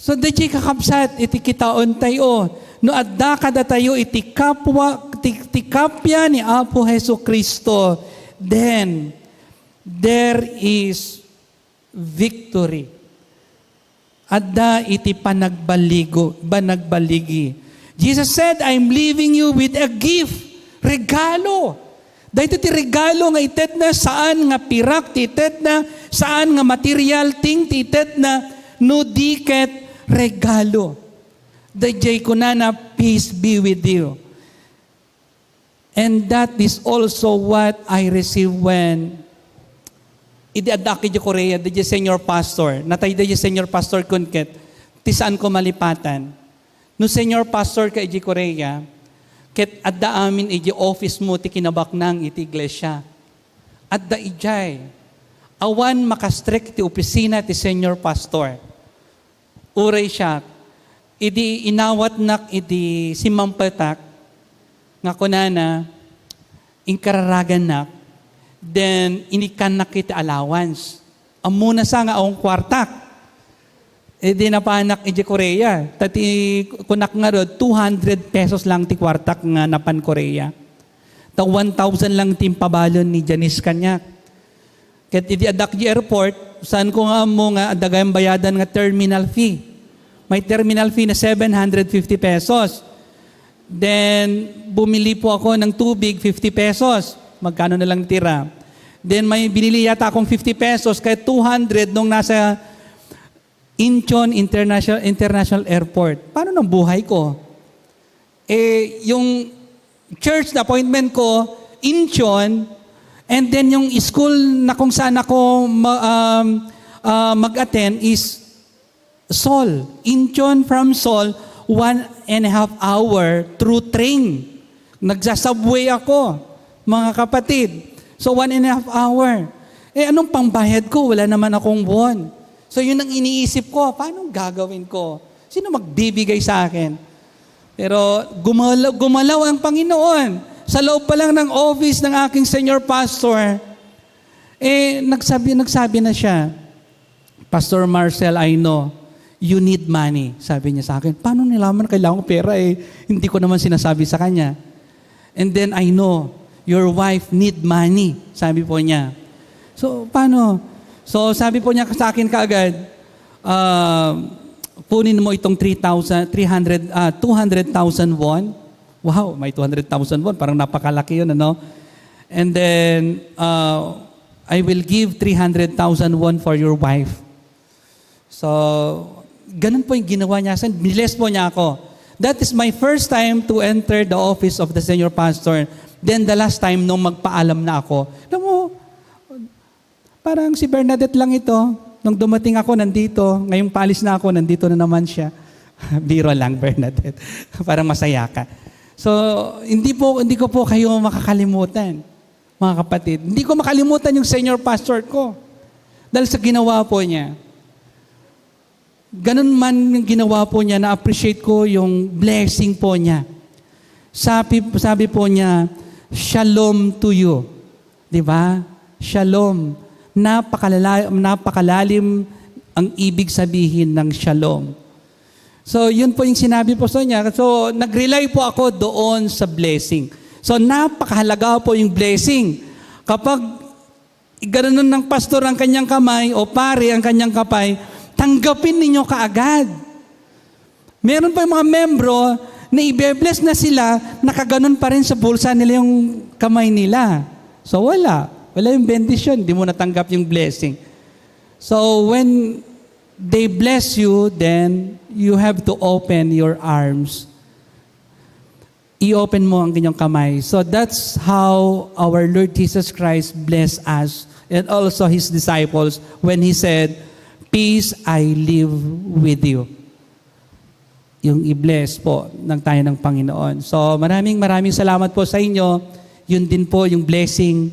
So, daydiay kakabsat, iti kitaentayo, no adda kadatayo iti kapwa, ti, ti kappia ni Apo Jesu-Cristo, then there is victory. Adda iti panagbaligo, panagbaligi. Jesus said, "I'm leaving you with a gift." Regalo. Daytoy ti regalo nga itedna, saan nga pirak ti itedna, saan nga material thing ti itedna, no di ket regalo. Daydiay kunana, "Peace be with you." And that is also what I receive when idi addaak idiay Korea, daydiay senior pastor. Natay daydiay senior pastor kun ket ti saanko malipatan. No senior pastor ka idiay Korea, ket adda amin idiay office mo ti kinabaknang iti iglesia. Adda idiay. Awan makastrek ti opisina ti senior pastor. Uray siak, idi inawatnak idi simmangpetak, nga kunana, inkararagannak, then inikkannak iti allowance. Ammona sa nga awan kuartak. Idi napanak idiay Korea, ta ti kunak ngarud, two hundred pesos lang ti kuartak nga napan Korea. Ta one thousand lang ti impabalen ni Janice kaniak. Ket idi addak di airport, saanko nga ammo nga adda gayam bayadan nga terminal fee. May terminal fee na seven hundred fifty pesos. Then, bumili po ako ng tubig, fifty pesos. Magkano na lang tira? Then, may binili yata akong fifty pesos, kaya two hundred nung nasa Incheon International, International Airport. Paano ng buhay ko? Eh, yung church na appointment ko, Incheon, and then yung school na kung saan ako ma-, um, ah, mag-attend is Seoul. Incheon from Seoul, one and a half hour through train. Nagsasubway ako, mga kapatid. So, one and a half hour. Eh, anong pangbayad ko? Wala naman akong won. So, yun ang iniisip ko, "Paano gagawin ko? Sino magbibigay sa akin?" Pero gumalaw, gumalaw ang Panginoon. Sa loob pa lang ng office ng aking senior pastor, eh, nagsabi, nagsabi na siya, "Pastor Marcel, I know you need money," sabi niya sa akin. Paano niya nalaman kailangan ko pera, eh? Hindi ko naman sinasabi sa kanya. "And then I know your wife need money," sabi po niya. So, paano? So, sabi po niya sa akin kaagad, ah, "Kunin mo itong three thousand, three hundred, ah, two hundred thousand won." Wow, may two hundred thousand won. Parang napakalaki yun, ano? "And then, ah, I will give three hundred thousand won for your wife." So, ganun po yung ginawa niya. Sa-, bless po niya ako. That is my first time to enter the office of the senior pastor. Then the last time nung magpaalam na ako. Alam mo, parang si Bernadette lang ito. Nung dumating ako, nandito. Ngayong paalis na ako, nandito na naman siya. Biro lang, Bernadette. Parang masaya ka. So, hindi po, hindi ko po kayo makakalimutan, mga kapatid. Hindi ko makalimutan yung senior pastor ko. Dahil sa ginawa po niya. Ganun man yung ginawa po niya, na-appreciate ko yung blessing po niya. Sabi, sabi po niya, "Shalom to you." Di ba? Shalom. Napakalala-, napakalalim ang ibig sabihin ng shalom. So, yun po yung sinabi po sa niya. So, nag-rely po ako doon sa blessing. So, napakahalaga po yung blessing. Kapag igananon ng pastor ang kanyang kamay o pare ang kanyang kamay, tanggapin ninyo kaagad. Meron pa yung mga membro na ibe-bless na sila, nakaganon pa rin sa bulsa nila yung kamay nila. So, wala. Wala yung bendisyon, di mo natanggap yung blessing. So, when they bless you, then you have to open your arms. I-open mo ang inyong kamay. So that's how our Lord Jesus Christ blessed us and also His disciples when He said, "Peace I leave with you." Yung i-bless po ng tayo ng Panginoon. So maraming, maraming salamat po sa inyo. Yun din po yung blessing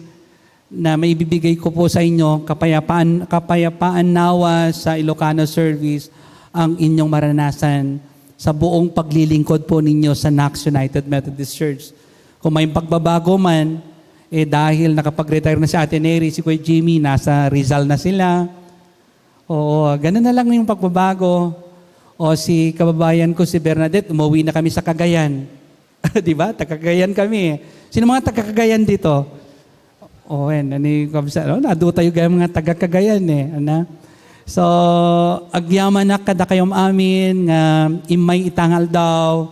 na maibibigay ko po sa inyo, kapayapaan, kapayapaan nawa sa Ilocano service ang inyong maranasan sa buong paglilingkod po ninyo sa Knox United Methodist Church. Kung may pagbabago man, Eh, dahil nakapag-retire na si Ate Neri, si Kuya Jimmy, nasa Rizal na sila. Oo, ganun na lang yung pagbabago. O si kababayan ko, si Bernadette, umuwi na kami sa Cagayan. Di ba? Taga Cagayan kami eh. Sino mga taga Cagayan dito? O, yan. Ano yung kabsa-, no? Nado tayo gaya mga taga Cagayan eh. Ano? So, agyamanak kada kayom amin nga immay ita nga aldaw,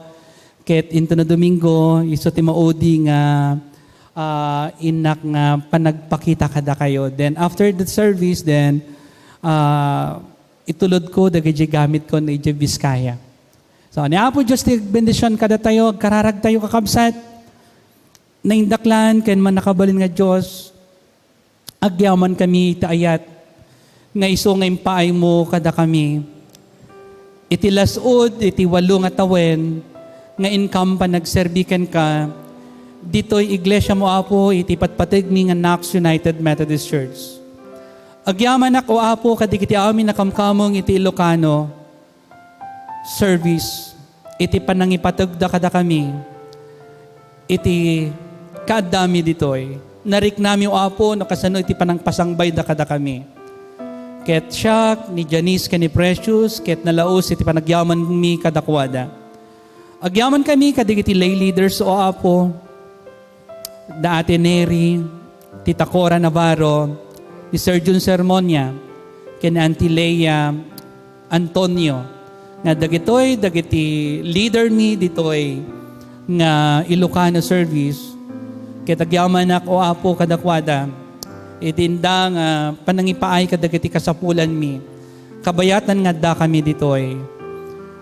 ket intono Domingo, isu ti maudi nga, ah, innak nga panagpakita kada kayo. Then, after the service, then, ah, itulod ko dagiti gamit ko na idiay Vizcaya. So, ni Apo Dios ti bendision kada tayo, agkararag tayo, kakabsat. Naindaklan ken mannakabalin nga Dios, agyaman kami iti ayat nga isu nga impaaymo kada kami. Iti las-ud iti walo nga tawen nga inkam panagserbi kenka, ditoy iglesia mo, Apo, iti patpategmi nga Knox United Methodist Church. Agyamanak, O Apo, kadagiti amin a kamkameng iti Ilocano service, iti panangipategda kadakami, iti kaaddami ditoy. Nariknami, O Apo, no kasano iti panangpasangbayda kadakami. Ket siak, ni Janice, ken ni Precious, ket nalaus iti panagyamanmi kadakuada. Agyaman kami kadagiti lay leaders, O Apo, da Ate Neri, Tita Cora Navarro, ni Sir Jun Sermonia, ken Auntie Leia Antonio, nga dagitoy dagiti leader mi ditoy nga Ilocano service, ket agyamanak, O Apo, kadakuada, iti inda nga panangipaay kadagiti kasapulanmi. Kabayatan nga adda kami ditoy.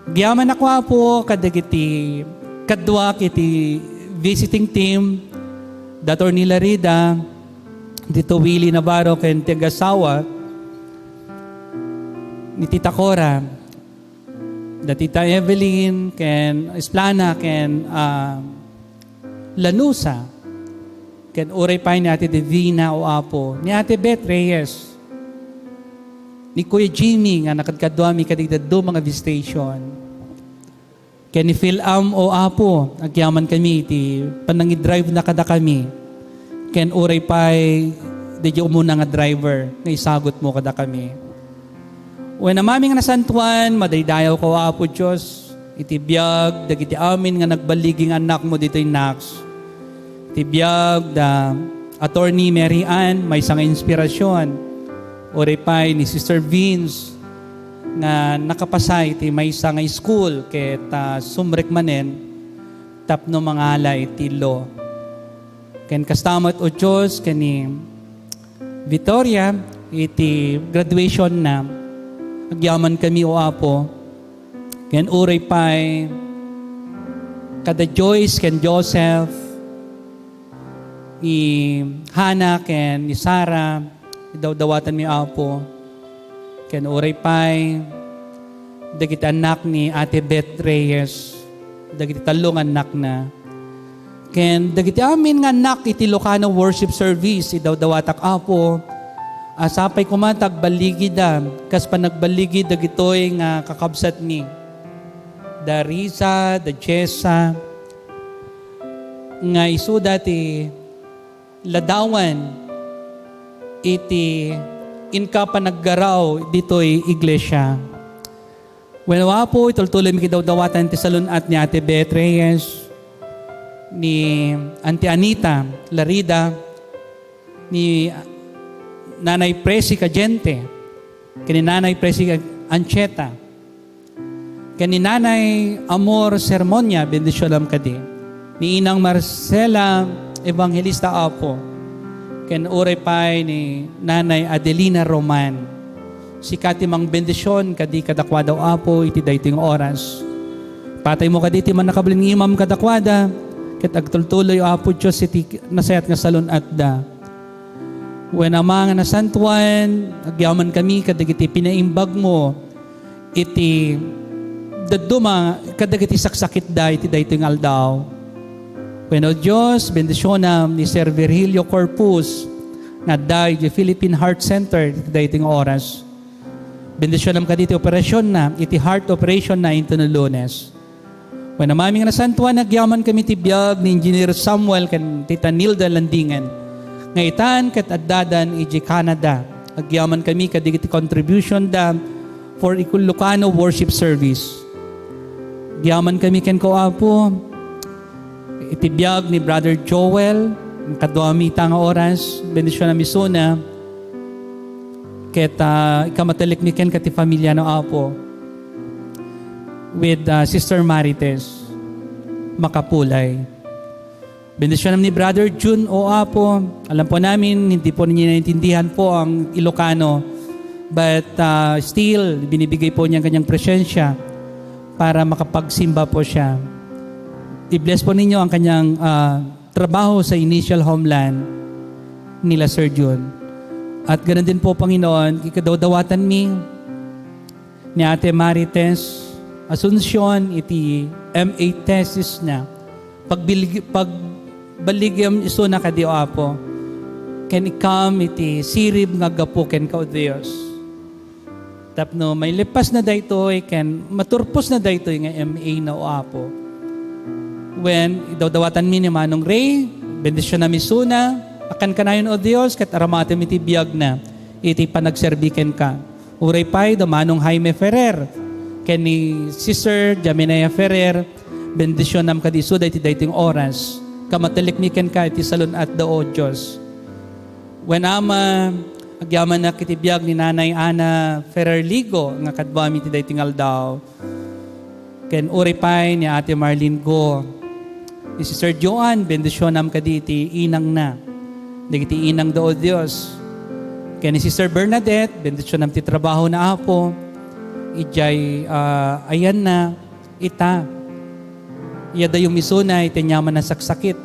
Agyamanak, O Apo, kadagiti kaduak iti visiting team, da Attorney Larida, Tito Willie Navarro, ken ti agasawa ni Tita Cora, da Tita Evelyn, ken Esplana, ken, ah, Lanusa, ken uray pay ni Ate Divina, O Apo, ni Ate Beth Reyes, ni Kuya Jimmy nga nakadkaduami kadagiti dadduma nga visitation, ken ni Phil Am, O Apo, agyaman kami iti panangidrive na kadakami, ken uray pay daydi umuna nga driver nga isagut mo kadakami. Wen, Amami nga nasantuan, madaydayaw ka, O Apo Dios, iti biag dagiti amin nga nagballigi nga annakmo ditoy Knox. Iti biag da Attorney Mary Ann, maysa nga inspirasyon. Uray pay ni Sister Vince nga nakapasa iti maysa nga school ket, ah, sumrek manen tapno mangala iti law. Ken kasta met, O Dios, ken ni Victoria iti graduation na. Agyaman kami, O Apo, ken uray pay kada Joyce ken Joseph, ni Hana ken ni Sarah, idawdawatanmi, Apo, ken uray pay dagiti annak ni Ate Beth Reyes, dagiti tallo nga annakna, ken dagiti amin nga annak iti Ilocano worship service, idawdawatak, Apo, a sapay koma ta agballigida kas panagballigi dagitoy nga kakabsatmi, da Risa, da Jessa, nga isuda ti ladawan iti inka panaggaraw ditoy iglesia. Wen, Apo, itultuloymi ket dawdawatan ti salun-at ni Ate Beth Reyes, ni Auntie Anita Larida, ni Nanay Presi Cadiente, ken ni Nanay Presi Ancheta, ken ni Nanay Amor Sermonia, bendisionam kadi. Ni Inang Marcela Evangelista, Apo, ken uray pay ni Nanay Adelina Roman. Sika ti mangbendision kadi kadakuada, Apo, iti daytoy nga oras. Pataymo kadi ti mannakabalin nga imam kadakuada, ket agtultuloy, Apo Dios, iti nasayaat nga salun-atda. Wen, Ama nga nasantuan, agyaman kami kadagiti pinaimbagmo iti dadduma kadagiti saksakitda iti daytoy nga aldaw. Wen, O Dios, bendisionam ni Sir Virgilio Corpus nga adda iti Philippine Heart Center iti daytoy nga oras. Bendisionam kadi ti operasionna, iti heart operationna intono Lunes. Wen, Amami nga nasantuan, agyaman kami ti biag ni Engineer Samuel ken Tita Nilda Landingen. nga itan ket addadan idiay Canada. Agyamankami kadagiti contribution da for Ilocano worship service. Agyamankami kenka, O Apo, iti biag ni Brother Joel, kaduami ita nga oras, bendisionam isuna, ket, ah, ikamatelekmi kenka ti familiana, O Apo, with, ah, Sister Marites Makapulay. Bendisionam ni Brother Jun, O Apo. Alam po namin, hindi po ninyo naintindihan po ang Ilocano. But, ah, still, binibigay po niya ang kanyang presensya para makapagsimba po siya. I-bless po ninyo ang kanyang, ah, trabaho sa initial homeland nila Sir Jun. At ganun din po, Panginoon, ikadawdawatanmi ni Ate Marites Asuncion iti M A thesis na. Pagbilig-, pagbaligem isuna kadi, O Apo, ken ikam iti sirib nga aggapu kenka, O Dios. Tapno mailippas na daytoy ken maturpos na daytoy nga M A na, O Apo. Wen, idawdawatanmi ni Manong Ray, bendisionam isuna, akankanayon, O Dios, ket aramatem iti biagna, iti panagserbi kenka. Uray pay da Manong Jaime Ferrer ken ni Sister Jaminea Ferrer, bendisionam kadi isuda iti daytoy nga oras. Kamatelekmi kenka iti salun-atda, O Dios. Wen, Ama, agyamanak iti biag ni Nanay Ana Ferrer Ligo nga kaduami iti daytoy nga aldaw. Ken uray pay ni Ate Marlene Go. Ni Sister Joan, bendisionam kadi iti inangna. Dagiti inangda, O Dios. Ken ni Sister Bernadette, bendisionam ti trabahona, Apo. Idiay, ah, ayanna, ita. Iyadayom isuna iti aniaman a saksakit.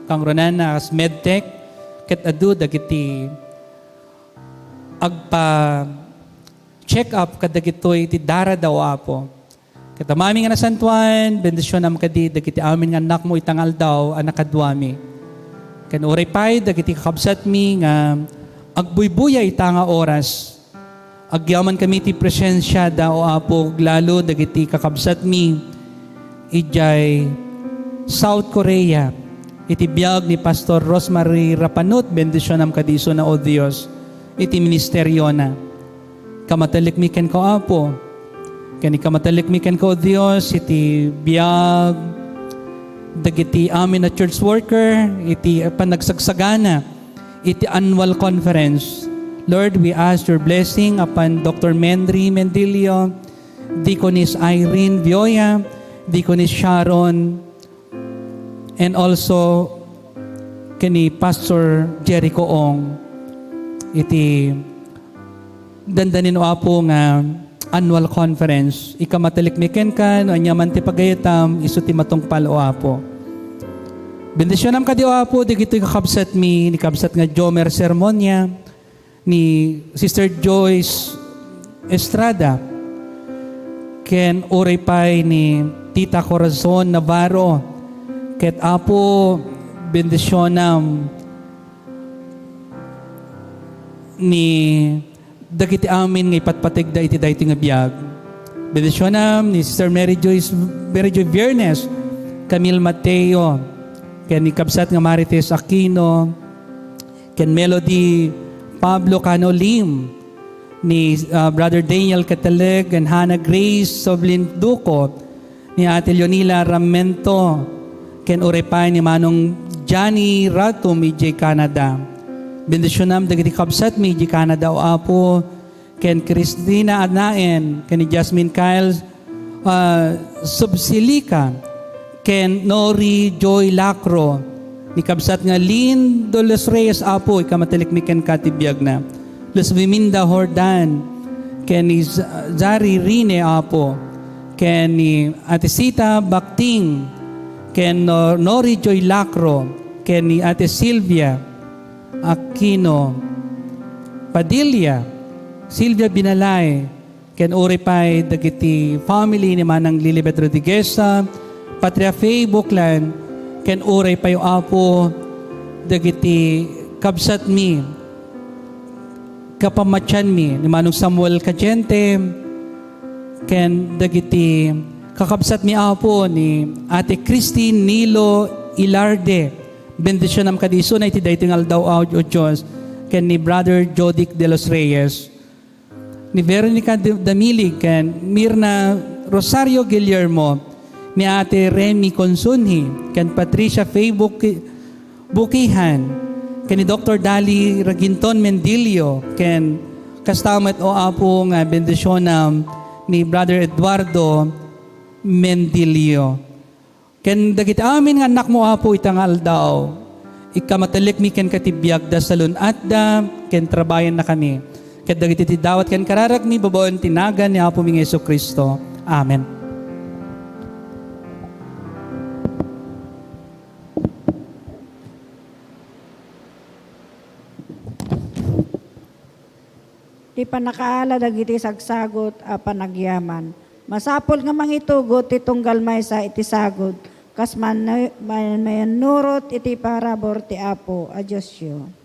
Kangrunana, as medtech, ket adu dagiti agpa-check up kadagitoy iti darada, O Apo. Ket Ama mi nga nasantoan, bendisionam kadi dagiti amin nga annakmo ita nga aldaw a nakaduami. Ken uray pay dagiti kakabsatmi nga agbuybuya ita nga oras. Agyamankami iti presensiada, O Apo, lalo dagiti kakabsatmi idiay South Korea. Iti biag ni Pastor Rosemary Rapanut, bendisionam kadi isuna, O Dios, iti ministeriona. Kamatelekmi kenka, Apo. Ken ikamatelekmi kenka, O Dios, iti biag dagiti amin a church worker, iti panagsagsagana iti annual conference. Lord, we ask your blessing upon Doctor Mendri Mendilio, Deaconess Irene Vioya, Deaconess Sharon, and also ken ni Pastor Jericho Ong iti dandanin, O Apo, nga annual conference. Ikamatelekmi kenka no aniaman ti pagayatam, isu ti matungpal, O Apo. Bendisionam kadi, O Apo, dagitoy kakabsatmi, ni kabsat nga Jomer Sermonia, ni Sister Joyce Estrada, ken uray pay ni Tita Corazon Navarro, ket Apo, bendisionam ni dagiti amin nga ipatpategda iti daytoy nga biag. Bendisionam ni Sister Mary Joyce, Mary Joy Viernes, Camille Mateo, ken ni kabsat nga Marites Aquino, ken Melody Pablo Cano Lim, ni, ah, Brother Daniel Cataleg, ken Hannah Grace Soblin Duco, ni Ate Leonila Ramento, ken uray pay ni Manong Johnny Ratum idiay Canada. Bendisionam dagiti kabsatmi idiay Canada, O Apo, ken Christina Anaen, ken ni Jasmine Kyle, ah, Subsilica, ken Nori Joy Lacro, ni kabsat nga Lindo Los Reyes, Apo, ikamatelekmi kenka ti biagna. Luzviminda Jordan, ken ni Z-, Zari Rine, Apo, ken ni Ate Sita Bakting, ken Nor-, Nori Joy Lacro, ken ni Ate Silvia Aquino Padilla, Silvia Binalay, ken uray pay dagiti family ni Manang Lilibet Rodriguez, Patria Faye Buklan, ken uray pay, Apo, dagiti kabsatmi, kapamatianmi ni Manong Samuel Cadiente, ken dagiti kakabsatmi, Apo, ni Ate Christine Nilo Ilarde, Bendisionam kadi isuna iti daytoy nga aldaw, O Dios, ken ni Brother Jodic de los Reyes, ni Veronica D-, Damilig, ken Mirna Rosario Guillermo, ni Ate Remy Consunji, ken Patricia Faye Buki-, Bukihan, ken ni Doktor Dali Raginton Mendilio, ken kasta met, O Apo, nga bendisionam ni Brother Eduardo Mendilio. Ken dagiti amin nga annakmo, Apo, ita nga aldaw, ikkamatellekmi kenka ti biagda, salun-atda, ken trabayannakami. Ket dagiti ti dawat ken kararagmi babaen ti nagan ni Apomi nga Jesu-Cristo. Amen. Ti pannakaala dagiti sagsagut a panagyaman. Masapul nga mangitugot ti tunggal maysa iti sagut, kas man-, man-, mayannurot iti parabur ti Apo a Diosyo.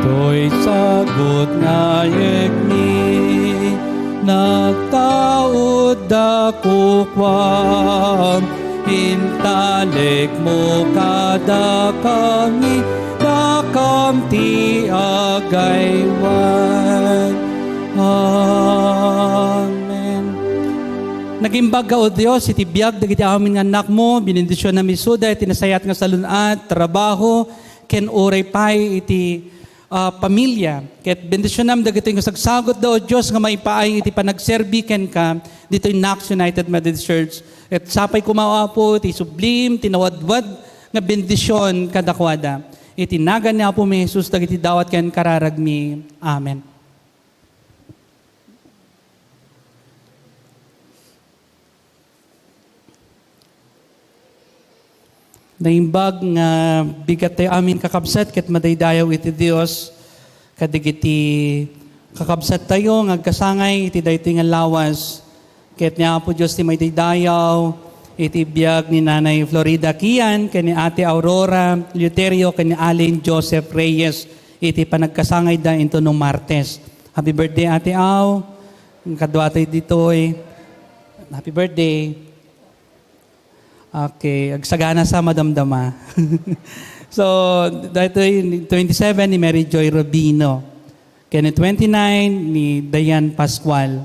Toy sagut nga ayekmi, nagtaud da kukuam, intalekmo kadakami, dakam ti agaywan. Amen. Nagimbag ka, O Dios, iti biag dagiti amin nga annakmo, binendisionnam isuda iti nasayaat nga salun-at, trabaho, ken uray pay iti, ah, pamilia. Ket bendisionam dagitoy nga sagsagutda, O Dios, nga maipaay iti panagserbi kenka ditoy Knox United Methodist Church. Ket sapay koma, Apo, ti sublim, ti nawadwad nga bendision kadakuada. Iti nagan ni Apomi Jesus dagiti dawat ken kararagmi. Amen. Naimbag nga bigat tayo amin, kakabsat, ket madaydayaw iti Dios kadagiti kakabsat tayo nga agkasangay iti daytoy nga lawas. Ket ni Apo Dios ti madaydayaw iti biag ni Nanay Florida Kian ken ni Ate Aurora Eleuterio ken ni Allen Joseph Reyes iti panagkasangayda intono Martes. Happy birthday, Ate Au. Kadua tayo ditoy. Happy birthday. Okay, agsagana sa madamdama. So, daytoy twenty-seven ni Mary Joy Rubino. Ken twenty-nine ni Diane Pascual.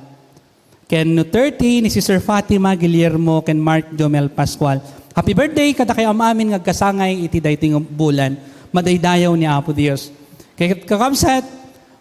Ken thirty ni Sister Fatima Guillermo ken Mark Jomel Pascual. Happy birthday kadakayo am-amin nga agkasangay iti daytoy nga bulan. Madaydayaw ni Apo Dios. Kay kakabsat,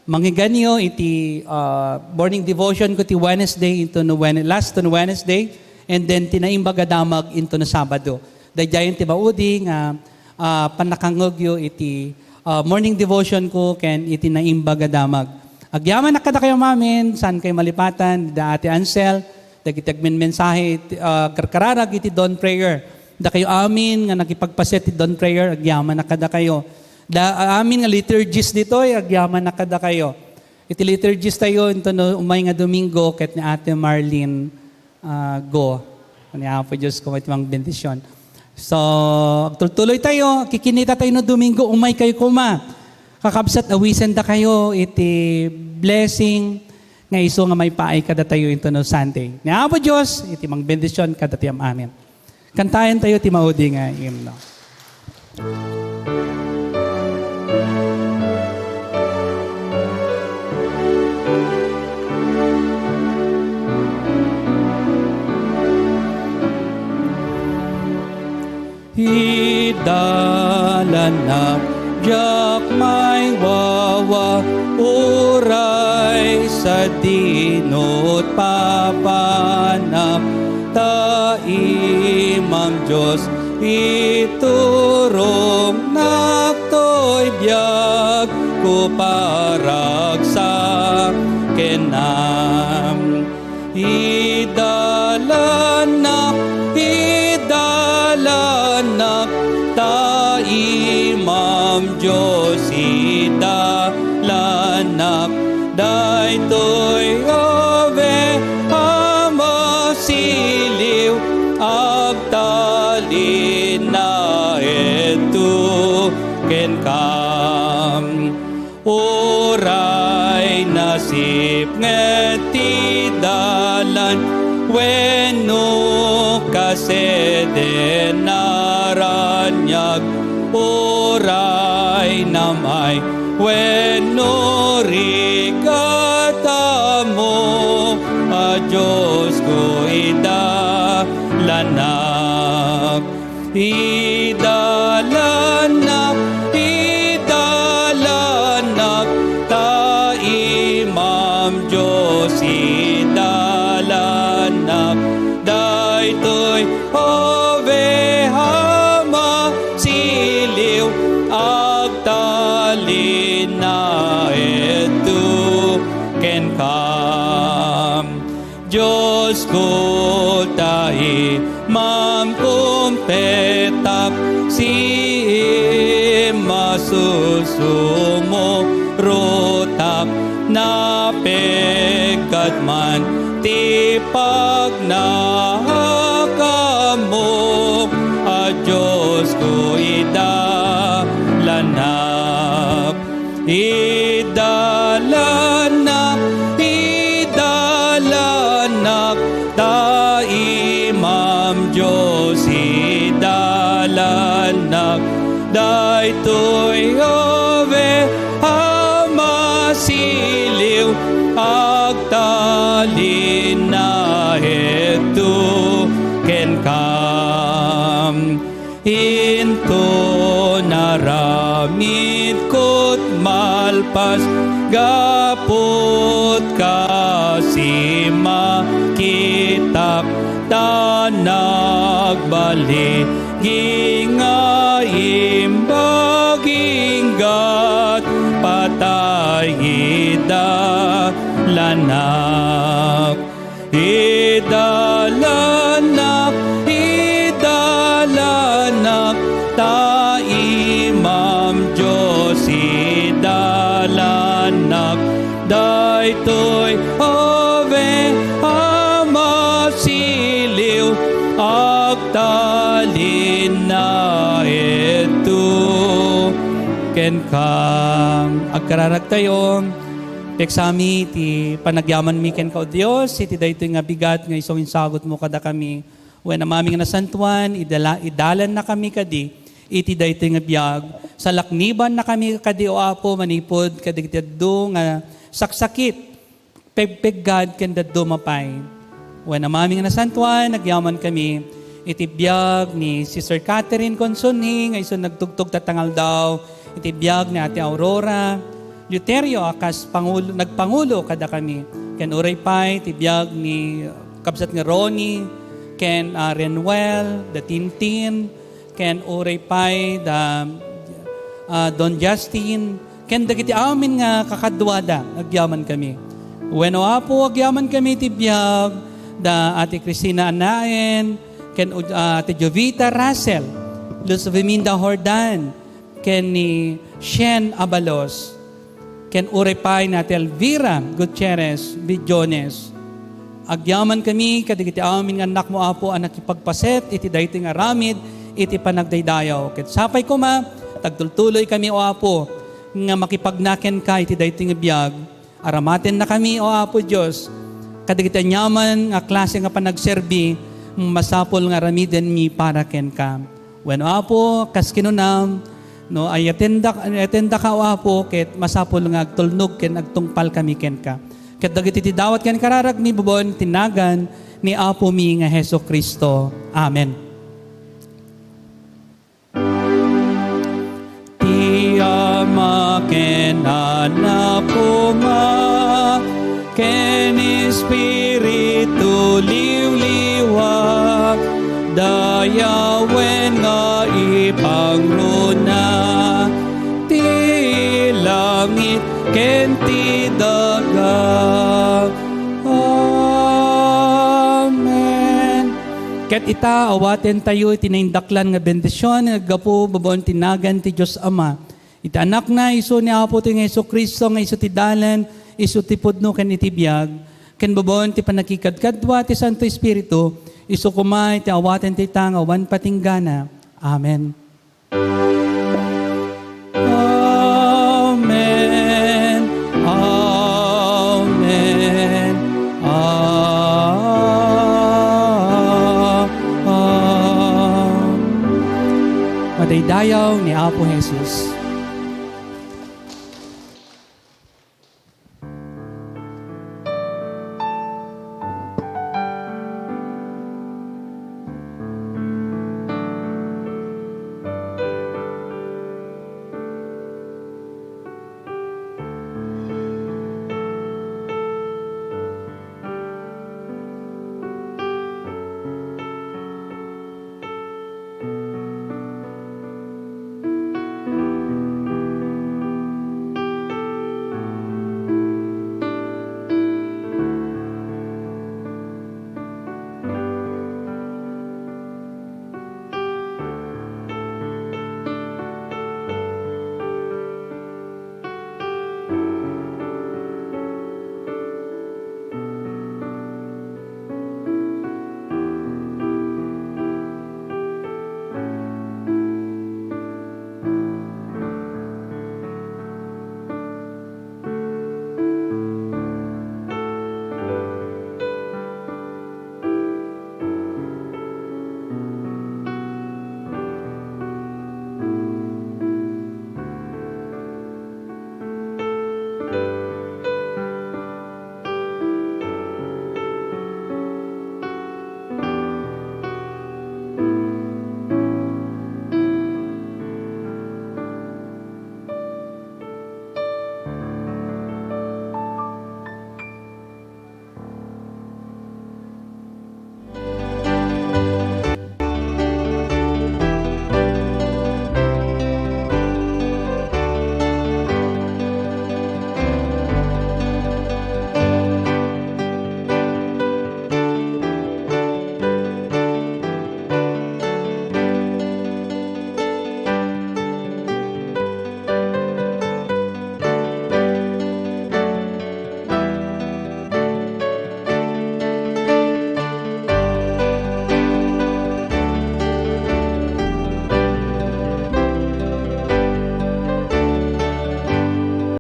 mangiganyo iti, ah, morning devotion ko ti Wednesday into no Wed-, last to no Wednesday, and then ti Naimbag a Damag into no Sabado. Daydiayen ti maudi nga, ah, pannakangngegyo iti, ah, morning devotion ko ken iti Naimbag a Damag. Agyamanak kadakayo amin, saan kayo malipatan, da Ate Ansel, dagiti agmenmensahe iti, ah, karkararag iti dawn prayer. Dakayo amin nga nakipagpaset ti dawn prayer, agyamanak kadakayo. Da, amin nga liturgist ditoy, agyamanak kadakayo. Iti liturgist tayo, into no, umay nga Domingo, ket ni Ate Marlene, ah, Go. Ni Apo Dios, koma iti mangbendision. So, agtultuloy tayo, kikinita tayo no Domingo, umay kayo koma. Kakabsat, awisen da kayo iti blessing nga isu nga maipaay kadatayo intono Sunday. Ni Apo Dios iti mangbendision kadatayo amin. Kantaentayo ti maudi nga himno. Idalanak, diak maywawa, uray sadinot papanak, ta Imam Dios iturongnak toy biag ko paragsakennak. Idalanak, idalanak, ta Imam Dios idalanak, daytoy oveha masiliw, agtalina ito kenka. Uray nasipnget ti dalan wenno kaseden a raniag, uray namay wenno rigat, ammo a Diosko idalanak. Idalanak, idalanak, ta Imam Dios idalanak, daytoy oveha masiliw, agtalina ito kenka. Diosko, ta Imam kumpetak, siimmasusumurotak, napeggad man ti pagnahak, ammo a Diosko idalanak. Idalanak, idalanak, ta Imam Dios idalanak, daytoy oveha masiliw, agtalina ito kenka. Inton aramidko't malpas, gaput kas immakitak, ta nagbaligi nga imbag inggat, patay idalanak. Idalanak, idalanak, ta Imam Dios idalanak, daytoy oveha masiliw, agtalina ito kenka. Agkararagtayo. Pigsami ti panagyamanmi kenka, O Dios, iti daytoy nga bigat nga isu nga insagutmo kadakami. Wen, Amami nga nasantoan, idala-, idalannakami kadi iti daytoy nga biag. Salaknibannakami kadi, O Apo, manipud kadagiti adu nga saksakit, pegpeggad ken dadduma pay. Wen, Amami nga nasantoan, agyamankami iti biag ni Sister Catherine Consunji nga isu nagtugtog tatta nga aldaw, iti biag ni Ate Aurora Luterio a kas pangulo, nagpangulo kadakami, ken uray pay ti biag ni kabsat nga Ronnie, ken, ah, Renuel, da Tintin, ken uray pay da, ah, Don Justin, ken dagiti amin nga kakaduada, agyamankami. Wen, O Apo, agyamankami iti biag da Ate Cristina Anaen, ken, ah, Ate Jovita Russell, Luz Viminda Jordan, ken ni Shen Abalos, ken uray pay ni Ate Elvira Gutierrez Vidiones. Agyamankami kadagiti amin nga annakmo, Apo, a nakipagpaset iti daytoy nga aramid iti panagdaydayaw. Ket sapay koma, tagtultuloykami, O Apo, nga makipagna kenka iti daytoy nga biag. Aramatennakami, O Apo Dios, kadagiti aniaman nga klase nga panagserbi, masapul nga aramidenmi para kenka. Wen, O Apo, kas kinunam, no, ayatenda-, ayatendaka, O Apo, ket masapul nga agtulnog ken agtungpalkami kenka. Ket dagiti ti dawat ken kararagmi, babaen ti nagan ni Apomi nga Jesu-Cristo. Amen. Ti Ama ken Anak koma, ken Espiritu liwliwa, dayawen nga ipangruna ti langit ken ti daga. Amen. Ket ita, awatentayo iti naindaklan nga bendision nga aggapu babaen ti nagan ti Dios Ama. Iti Anakna, isu ni Apo ti nga Jesu-Cristo, nga isu ti dalan, isu ti pudno ken iti biag, ken babaen ti pannakikadkadua ti Santo Espiritu, isu koma iti awaten dayta nga awan patinggana. Amen. Amen. Amen. Amen. Madaydayaw ni Apo Jesus.